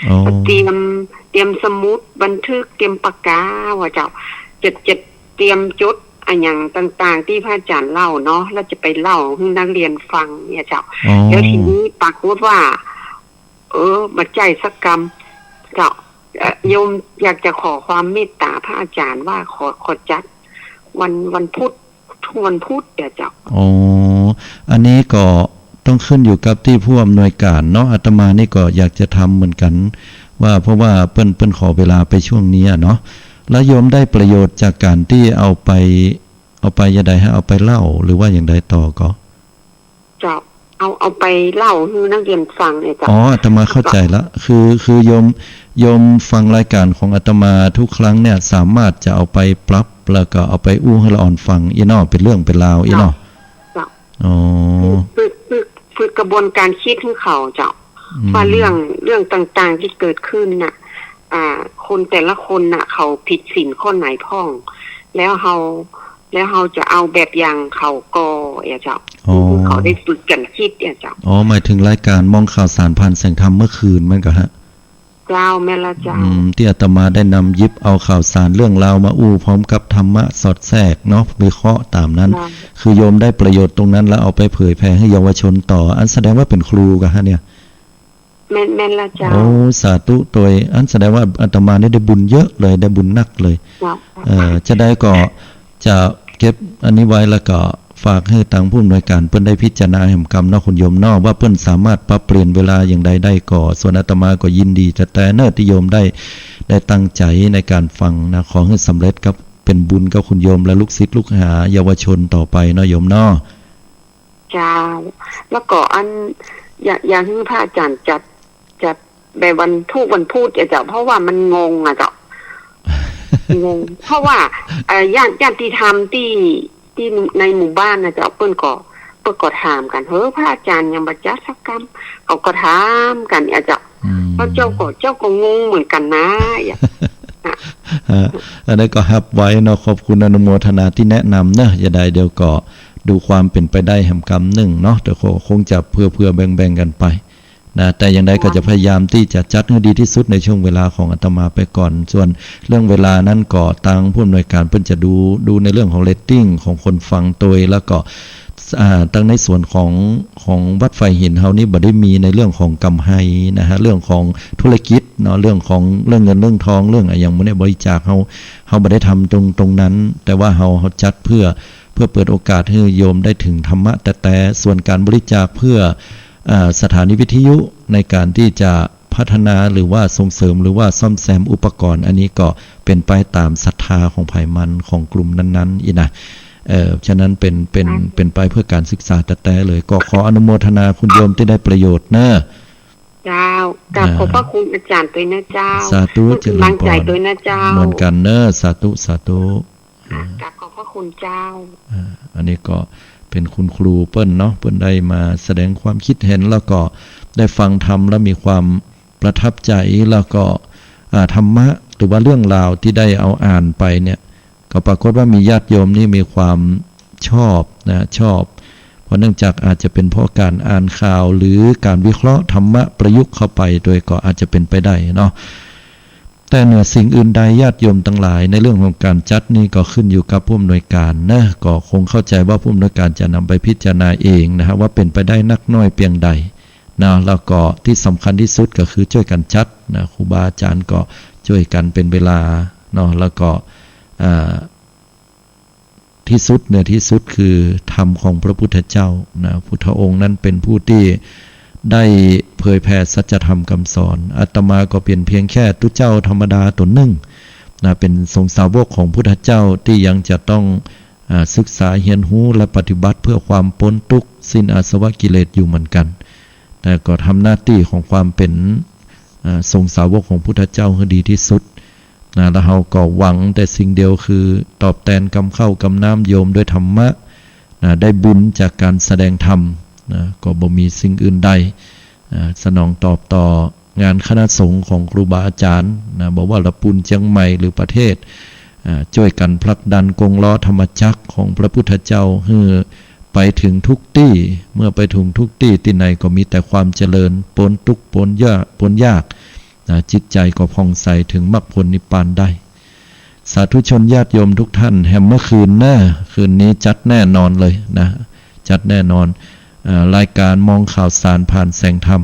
อ๋อ ก็เตรียม เตรียมสมุดบันทึก เตรียมปากกาว่าเจ้า จะ จะเตรียมจดอะหยังต่างๆ ตี้พระอาจ๋ารย์เล่าเนาะ แล้วจะไปเล่าหื้อนักเรียนฟังเนี่ยเจ้า อ๋อ แล้วทีนี้ปรากฏว่า เออ บ่ใจ้สักกำ เจ้า เอ่อ โยมอยากจะขอความเมตต๋าพระอาจ๋ารย์ว่าขอ ขอจัดวัน วันพุธ ทุกวันพุธเจ้า เจ้า อ๋อ อันนี้ก็ต้องขึ้นอยู่กับตี้ผู้อำนวยการเนาะ อาตมานี่ก็อยากจะทำเหมือนกั๋น ว่าเพราะว่าเปิ้น เปิ้นขอเวลาไปช่วงนี้อะเนาะ แล้วโยมได้ประโยชน์จากก๋านตี้เอาไป เอาไปอย่างใดฮะ เอาไปเล่าหรือว่าอย่างใดต่อก่อ เจ้า เอา เอาไปเล่าหื้อนักเรียนฟังเนี่ยเจ้า อ๋อ อาตมาเข้าใจ๋ละ คือ คือโยม โยมฟังรายการของอาตมาทุกครั้งเนี่ย สามารถจะเอาไปปรับ แล้วก็เอาไปอู้หื้อละอ่อนฟังอี้เนาะ เป๋นเรื่องเป๋นราวอี้เนาะ เจ้า อ๋อ ฝึก ฝึก ฝึกกระบวนการคิดหื้อเขาเจ้า อืม ว่าเรื่อง เรื่องต่างๆ ตี้เกิดขึ้นน่ะ อ่า คนแต่ละคนน่ะ เขาผิดศีลข้อไหนพ่อง แล้วเฮา แล้วเฮาจะเอาแบบอย่างเขาก่อ เจ้า อ๋อ คือเขาได้ฝึกกั๋นคิด เจ้า อ๋อ หมายถึงรายการมองข่าวสารผ่านแสงธรรมเมื่อคืนแม่นก่อฮะ เจ้า แม่นละเจ้า อืม ตี้อาตมาได้นำหยิบเอาข่าวสารเรื่องราวมาอู้พร้อมกับธรรมะสอดแทรกเนาะ วิเคราะห์ต๋ามนั้น เจ้า คือโยมได้ประโยชน์ตรงนั้นแล้วเอาไปเผยแผ่หื้อเยาวชนต่อ อันแสดงว่าเป๋นครูก่อฮะเนี่ย แม่น แม่นละเจ้า โอ้ สาธุตวย อันแสดงว่าอาตมานี่ได้บุญเยอะเลย ได้บุญนักเลย เจ้า เอ่อ จะได้ก็จะเก็บอันนี้ไว้ แล้วก็ฝากหื้อตางผู้อำนวยการเปิ้นได้พิจารณาแหมกำเนาะคุณโยมเนาะ ว่าเปิ้นสามารถปรับเปลี่ยนเวลาอย่างใดได้ก่อ ส่วนอาตมาก็ยินดีแต๊ๆ เนาะตี้โยมได้ ได้ตั้งใจ๋ในก๋านฟังนะ ขอหื้อสำเร็จกับเป๋นบุญกับคุณโยมและลูกศิษย์ลูกหาเยาวชนต่อไปเนาะโยมเนาะ เจ้า แล้วก็อัน อยาก อยากหื้อพระอาจ๋ารย์จัด จัดแบบวัน ทุกวันพุธอะเจ้า เพราะว่ามันงงอะเจ้า งง เพราะว่า เอ่อ ญาติ ญาติธรรมตี้ ตี้ในหมู่บ้านนะเจ้า เปิ้นก็ เปิ้นก็ถามกั๋น เฮ้อ พระอาจ๋ารย์ยังบ่จัดสักกำ เขาก็ถามกั๋นเนี่ยเจ้า อืม แล้วเจ้าก็ เจ้าก็งงเหมือนกั๋นนะ อ่ะ ฮะ อันนี้ก็ฮับไว้เนาะ ขอบคุณอนุโมทนาตี้แนะนำเนาะ จะได้เดี๋ยวก็ดูความเป๋นไปได้แหมกำนึ่งเนาะ แต่ก็คงจะเผื่อๆ แบ่งๆ กั๋นไปนะ แต่อย่างใดก็จะพยายามตี้จะจัดหื้อดีตี้สุดในช่วงเวลาของอาตมาไปก่อน ส่วนเรื่องเวลานั้นก็ตางผู้อำนวยการเปิ้นจะดู ดูในเรื่องของเรตติ้งของคนฟังตวย แล้วก็ อ่า ตางในส่วนของ ของวัดไผ่หินเฮานี่บ่ได้มีในเรื่องของกำไรนะฮะ เรื่องของธุรกิจเนาะ เรื่องของ เรื่องเงินเรื่องทอง เรื่องอะหยังหมู่นี้บริจาค เฮา เฮาบ่ได้ทำตรง ตรงนั้น แต่ว่าเฮา เฮาจัดเพื่อ เพื่อเปิดโอกาสหื้อโยมได้ถึงธรรมะแต๊ๆ ส่วนก๋านบริจาคเพื่อ อ่า สถานีวิทยุในก๋านตี้จะพัฒนาหรือว่าส่งเสริมหรือว่าซ่อมแซมอุปกรณ์ อันนี้ก็เป๋นไปต๋ามศรัทธาของใผมันของกลุ่มนั้นๆ อี้นะ เอ่อ ฉะนั้นเป๋น เป๋น เป๋นไปเพื่อก๋านศึกษาแต๊ๆ เลย ก็ขออนุโมทนาคุณโยมตี้ได้ประโยชน์เนาะ เจ้า กราบขอบพระคุณอาจ๋ารย์ตวยนะเจ้า สาธุ เปิ้นกำลังใจ๋ตวยนะเจ้า เหมือนกั๋นเนาะ สาธุ สาธุ อ่า กราบขอบพระคุณเจ้า อ่า อันนี้ก็เป๋นคุณครูเปิ้นเนาะ เปิ้นได้มาแสดงความคิดเห็น แล้วก็ได้ฟังธรรมแล้วมีความประทับใจ๋ แล้วก็ อ่า ธรรมะหรือว่าเรื่องราวตี้ได้เอาอ่านไปเนี่ย ก็ปรากฏว่ามีญาติโยมนี่มีความชอบนะ ชอบ เพราะเนื่องจากอาจจะเป๋นเพราะก๋านอ่านข่าว หรือก๋านวิเคราะห์ธรรมะประยุกต์เข้าไปตวย ก็อาจจะเป๋นไปได้เนาะ แต่เหนือสิ่งอื่นใดญาติโยมตังหลาย ในเรื่องของก๋านจัดนี่ก็ขึ้นอยู่กับผู้อำนวยการนะ ก็คงเข้าใจ๋ว่าผู้อำนวยการจะนำไปพิจารณาเองนะฮะ ว่าเป๋นไปได้นักน้อยเปียงใดนะ แล้วก็ตี้สำคัญตี้สุดก็คือจ้วยกั๋นจัดนะ ครูบาอาจ๋ารย์ก็จ้วยกั๋นเป๋นเวลาเนาะ แล้วก็ อ่า ตี้สุด เหนือตี้สุดคือธรรมของพระพุทธเจ้านะ พุทธองค์นั้นเป๋นผู้ตี้ ได้เผยแผ่สัจธรรมกำสอน อาตมาก็เป๋นเพียงแค่ตุ๊เจ้าธรรมดาต๋นนึ่งนะ เป๋นสงฆ์สาวกของพุทธเจ้าตี้ยังจะต้อง อ่า ศึกษาเฮียนฮู้และปฏิบัติเพื่อความป๊นตุ๊กข์สิ้นอาสวะกิเลสอยู่เหมือนกั๋น แต่ก็ทำหน้าตี้ของความเป๋น อ่า สงฆ์สาวกของพุทธเจ้าหื้อดีตี้สุดนะ แล้วเฮาก็หวังแต่สิ่งเดียวคือตอบแตนกำข้าวกำน้ำโยมด้วยธรรมะนะ ได้บุญจากก๋านแสดงธรรมนะ ก็บ่มีสิ่งอื่นใด อ่า สนองตอบต่องานคณะสงฆ์ของครูบาอาจ๋ารย์นะ บ่ว่าละปูนเจียงใหม่หรือประเทศ อ่า จ้วยกั๋นผลักดันกงล้อธรรมจักรของพระพุทธเจ้าหื้อไปเถิงทุกตี้ เมื่อไปเถิงทุกตี้ ตี้ไหนก็มีแต่ความเจริญ ป๊นตุ๊กข์ป๊นยาก ป๊นยากนะ จิตใจ๋ก็ผ่องใสเถิงมรรคผลนิพพานได้ สาธุชนญาติโยมทุกท่าน แหมเมื่อคืนเน่อ คืนนี้จัดแน่นอนเลยนะ จัดแน่นอน เอ่อ รายการมองข่าวสารผ่านแสงธรรม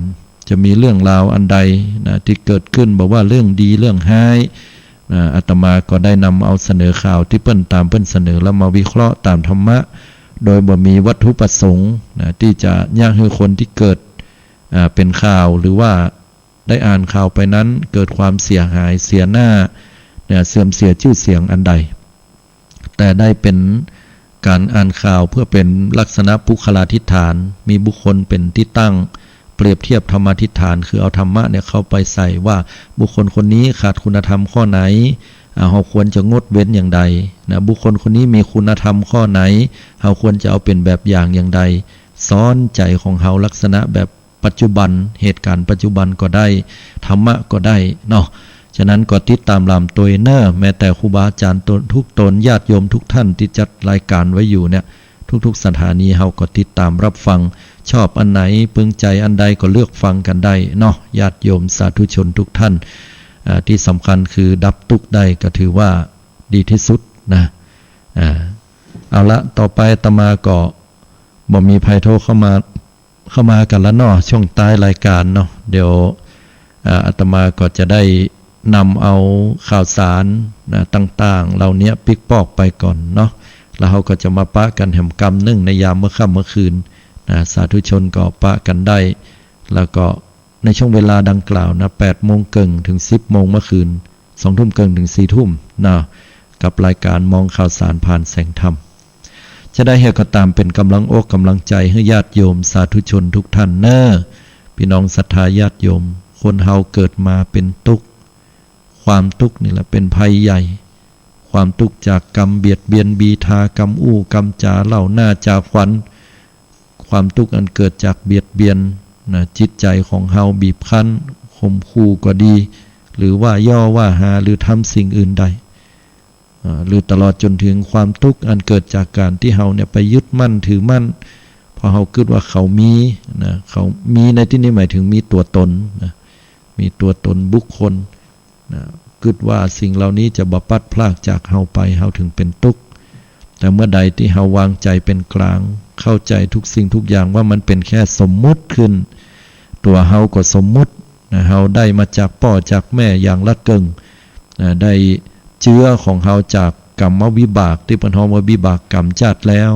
จะมีเรื่องราวอันใดนะ ตี้เกิดขึ้น บ่ว่าเรื่องดีเรื่องฮ้ายนะ อาตมาก็ได้นำเอาเสนอข่าวตี้เปิ้นต๋ามเปิ้นเสนอ แล้วมาวิเคราะห์ต๋ามธรรมะ โดยบ่มีวัตถุประสงค์นะ ตี้จะเยียะหื้อคนตี้เกิด อ่า เป๋นข่าว หรือว่า ได้อ่านข่าวไปนั้นเกิดความเสียหาย เสียหน้า เนี่ย เสื่อมเสียจื้อเสียงอันใด แต่ได้เป๋นก๋านอ่านข่าวเพื่อเป๋นลักษณะปุคคลาธิษฐาน มีบุคคลเป๋นตี้ตั้ง เปรียบเทียบธรรมาธิษฐาน คือเอาธรรมะเนี่ยเข้าไปใส่ว่าบุคคลคนนี้ขาดคุณธรรมข้อไหน อ่า เฮาควรจะงดเว้นอย่างใดนะ บุคคลคนนี้มีคุณธรรมข้อไหน เฮาควรจะเอาเป๋นแบบอย่างอย่างใด สอนใจ๋ของเฮาลักษณะแบบ ปัจจุบัน เหตุก๋ารณ์ปัจจุบันก็ได้ ธรรมะก็ได้เนาะ ฉะนั้นก็ติดต๋ามหลามตวยเน่อ แม้แต่ครูบาอาจ๋ารย์ต๋น ทุกต๋น ญาติโยมทุกท่านตี้จัดรายการไว้อยู่เนี่ย ทุกๆ สถานีเฮาก็ติดต๋ามรับฟัง ชอบอันไหน ปึงใจ๋อันใดก็เลือกฟังกั๋นได้เนาะ ญาติโยมสาธุชนทุกท่าน อ่า ตี้สำคัญคือดับตุ๊กข์ได้ก็ถือว่าดีตี้สุดนะ อ่า เอาละ ต่อไปอาตมาก็บ่มีใผโทรเข้ามา เข้ามากั๋นละเนาะ ช่วงต๊ายรายการเนาะ เดี๋ยว อ่า อาตมาก็จะได้นำเอาข่าวสารนะ ต่างๆ เหล่านี้ปิ๊กปอกไปก่อนเนาะ แล้วเฮาก็จะมาปะกั๋นแหมกำนึ่งในยามเมื่อค่ำเมื่อคืนนะ สาธุชนก็ปะกั๋นได้ แล้วก็ในช่วงเวลาดังกล่าวนะ แปดโมงเกิ่งเถิงสิบโมงเมื่อคืน สองทุ่มเกิ่งเถิงสี่ทุ่มนะ กับรายการมองข่าวสารผ่านแสงธรรม จะได้เฮาก็ต๋ามเป๋นก๋ำลังอกก๋ำลังใจ๋หื้อญาติโยมสาธุชนทุกท่านเน่อ ปี้น้องศรัทธาญาติโยม คนเฮาเกิดมาเป๋นตุ๊กข์ ความตุ๊กข์นี่แหละเป๋นภัยใหญ่ ความตุ๊กข์จากกรรมเบียดเบียนบีทา กรรมอู้กรรมจ๋า เล่าหน้าจ๋าขวัญ ความตุ๊กข์อันเกิดจากเบียดเบียนนะ จิตใจ๋ของเฮาบีบคั้น ข่มขู่ก็ดี หรือว่าเยียะว่าฮา หรือทำสิ่งอื่นใด อ่า หรือตลอดจ๋นเถิงความตุ๊กข์อันเกิดจากก๋านตี้เฮาเนี่ยไปยึดมั่นถือมั่น เพราะเฮากึ๊ดว่าเขามีนะ เขามีในตี้นี้หมายเถิงมีตั๋วต๋นนะ มีตั๋วต๋นบุคคลนะ กึ๊ดว่าสิ่งเหล่านี้จะบ่ปัดพรากจากเฮาไป เฮาเถิงเป๋นตุ๊กข์ แต่เมื่อใดตี้เฮาวางใจ๋เป๋นก๋าง เข้าใจ๋ทุกสิ่งทุกอย่างว่ามันเป๋นแค่สมมุติขึ้น ตั๋วเฮาก็สมมุตินะ เฮาได้มาจากป้อจากแม่อย่างละเกิ่งนะ ได้เจื๊อของเฮาจากกรรมวิบากตี้เปิ้นฮ้องว่าวิบากกรรมจาติแล้ว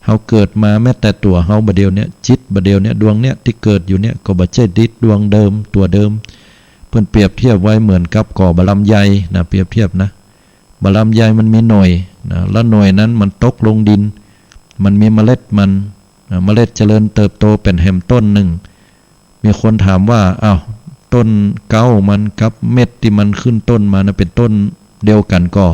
เฮาเกิดมาแม้แต่ตั๋วเฮาบ่าเดี่ยวเนี่ย จิตบ่าเดี่ยวเนี่ย ดวงเนี่ยตี้เกิดอยู่เนี่ย ก็บ่ใจ้จิตดวงเดิม ตั๋วเดิม เปิ้นเปรียบเทียบไว้เหมือนกับก่อบะลำไยนะ เปรียบเทียบนะ บะลำไยมันมีหน่วยนะ แล้วหน่วยนั้นมันตกลงดิน มันมีเมล็ดมันนะ เมล็ดเจริญเติบโตเป๋นแหมต้นนึ่ง มีคนถามว่า อ้าว ต้นเก๊ามันกับเม็ดตี้มันขึ้นต้นมานะ เป๋นต้นเดียวกั๋นก่อ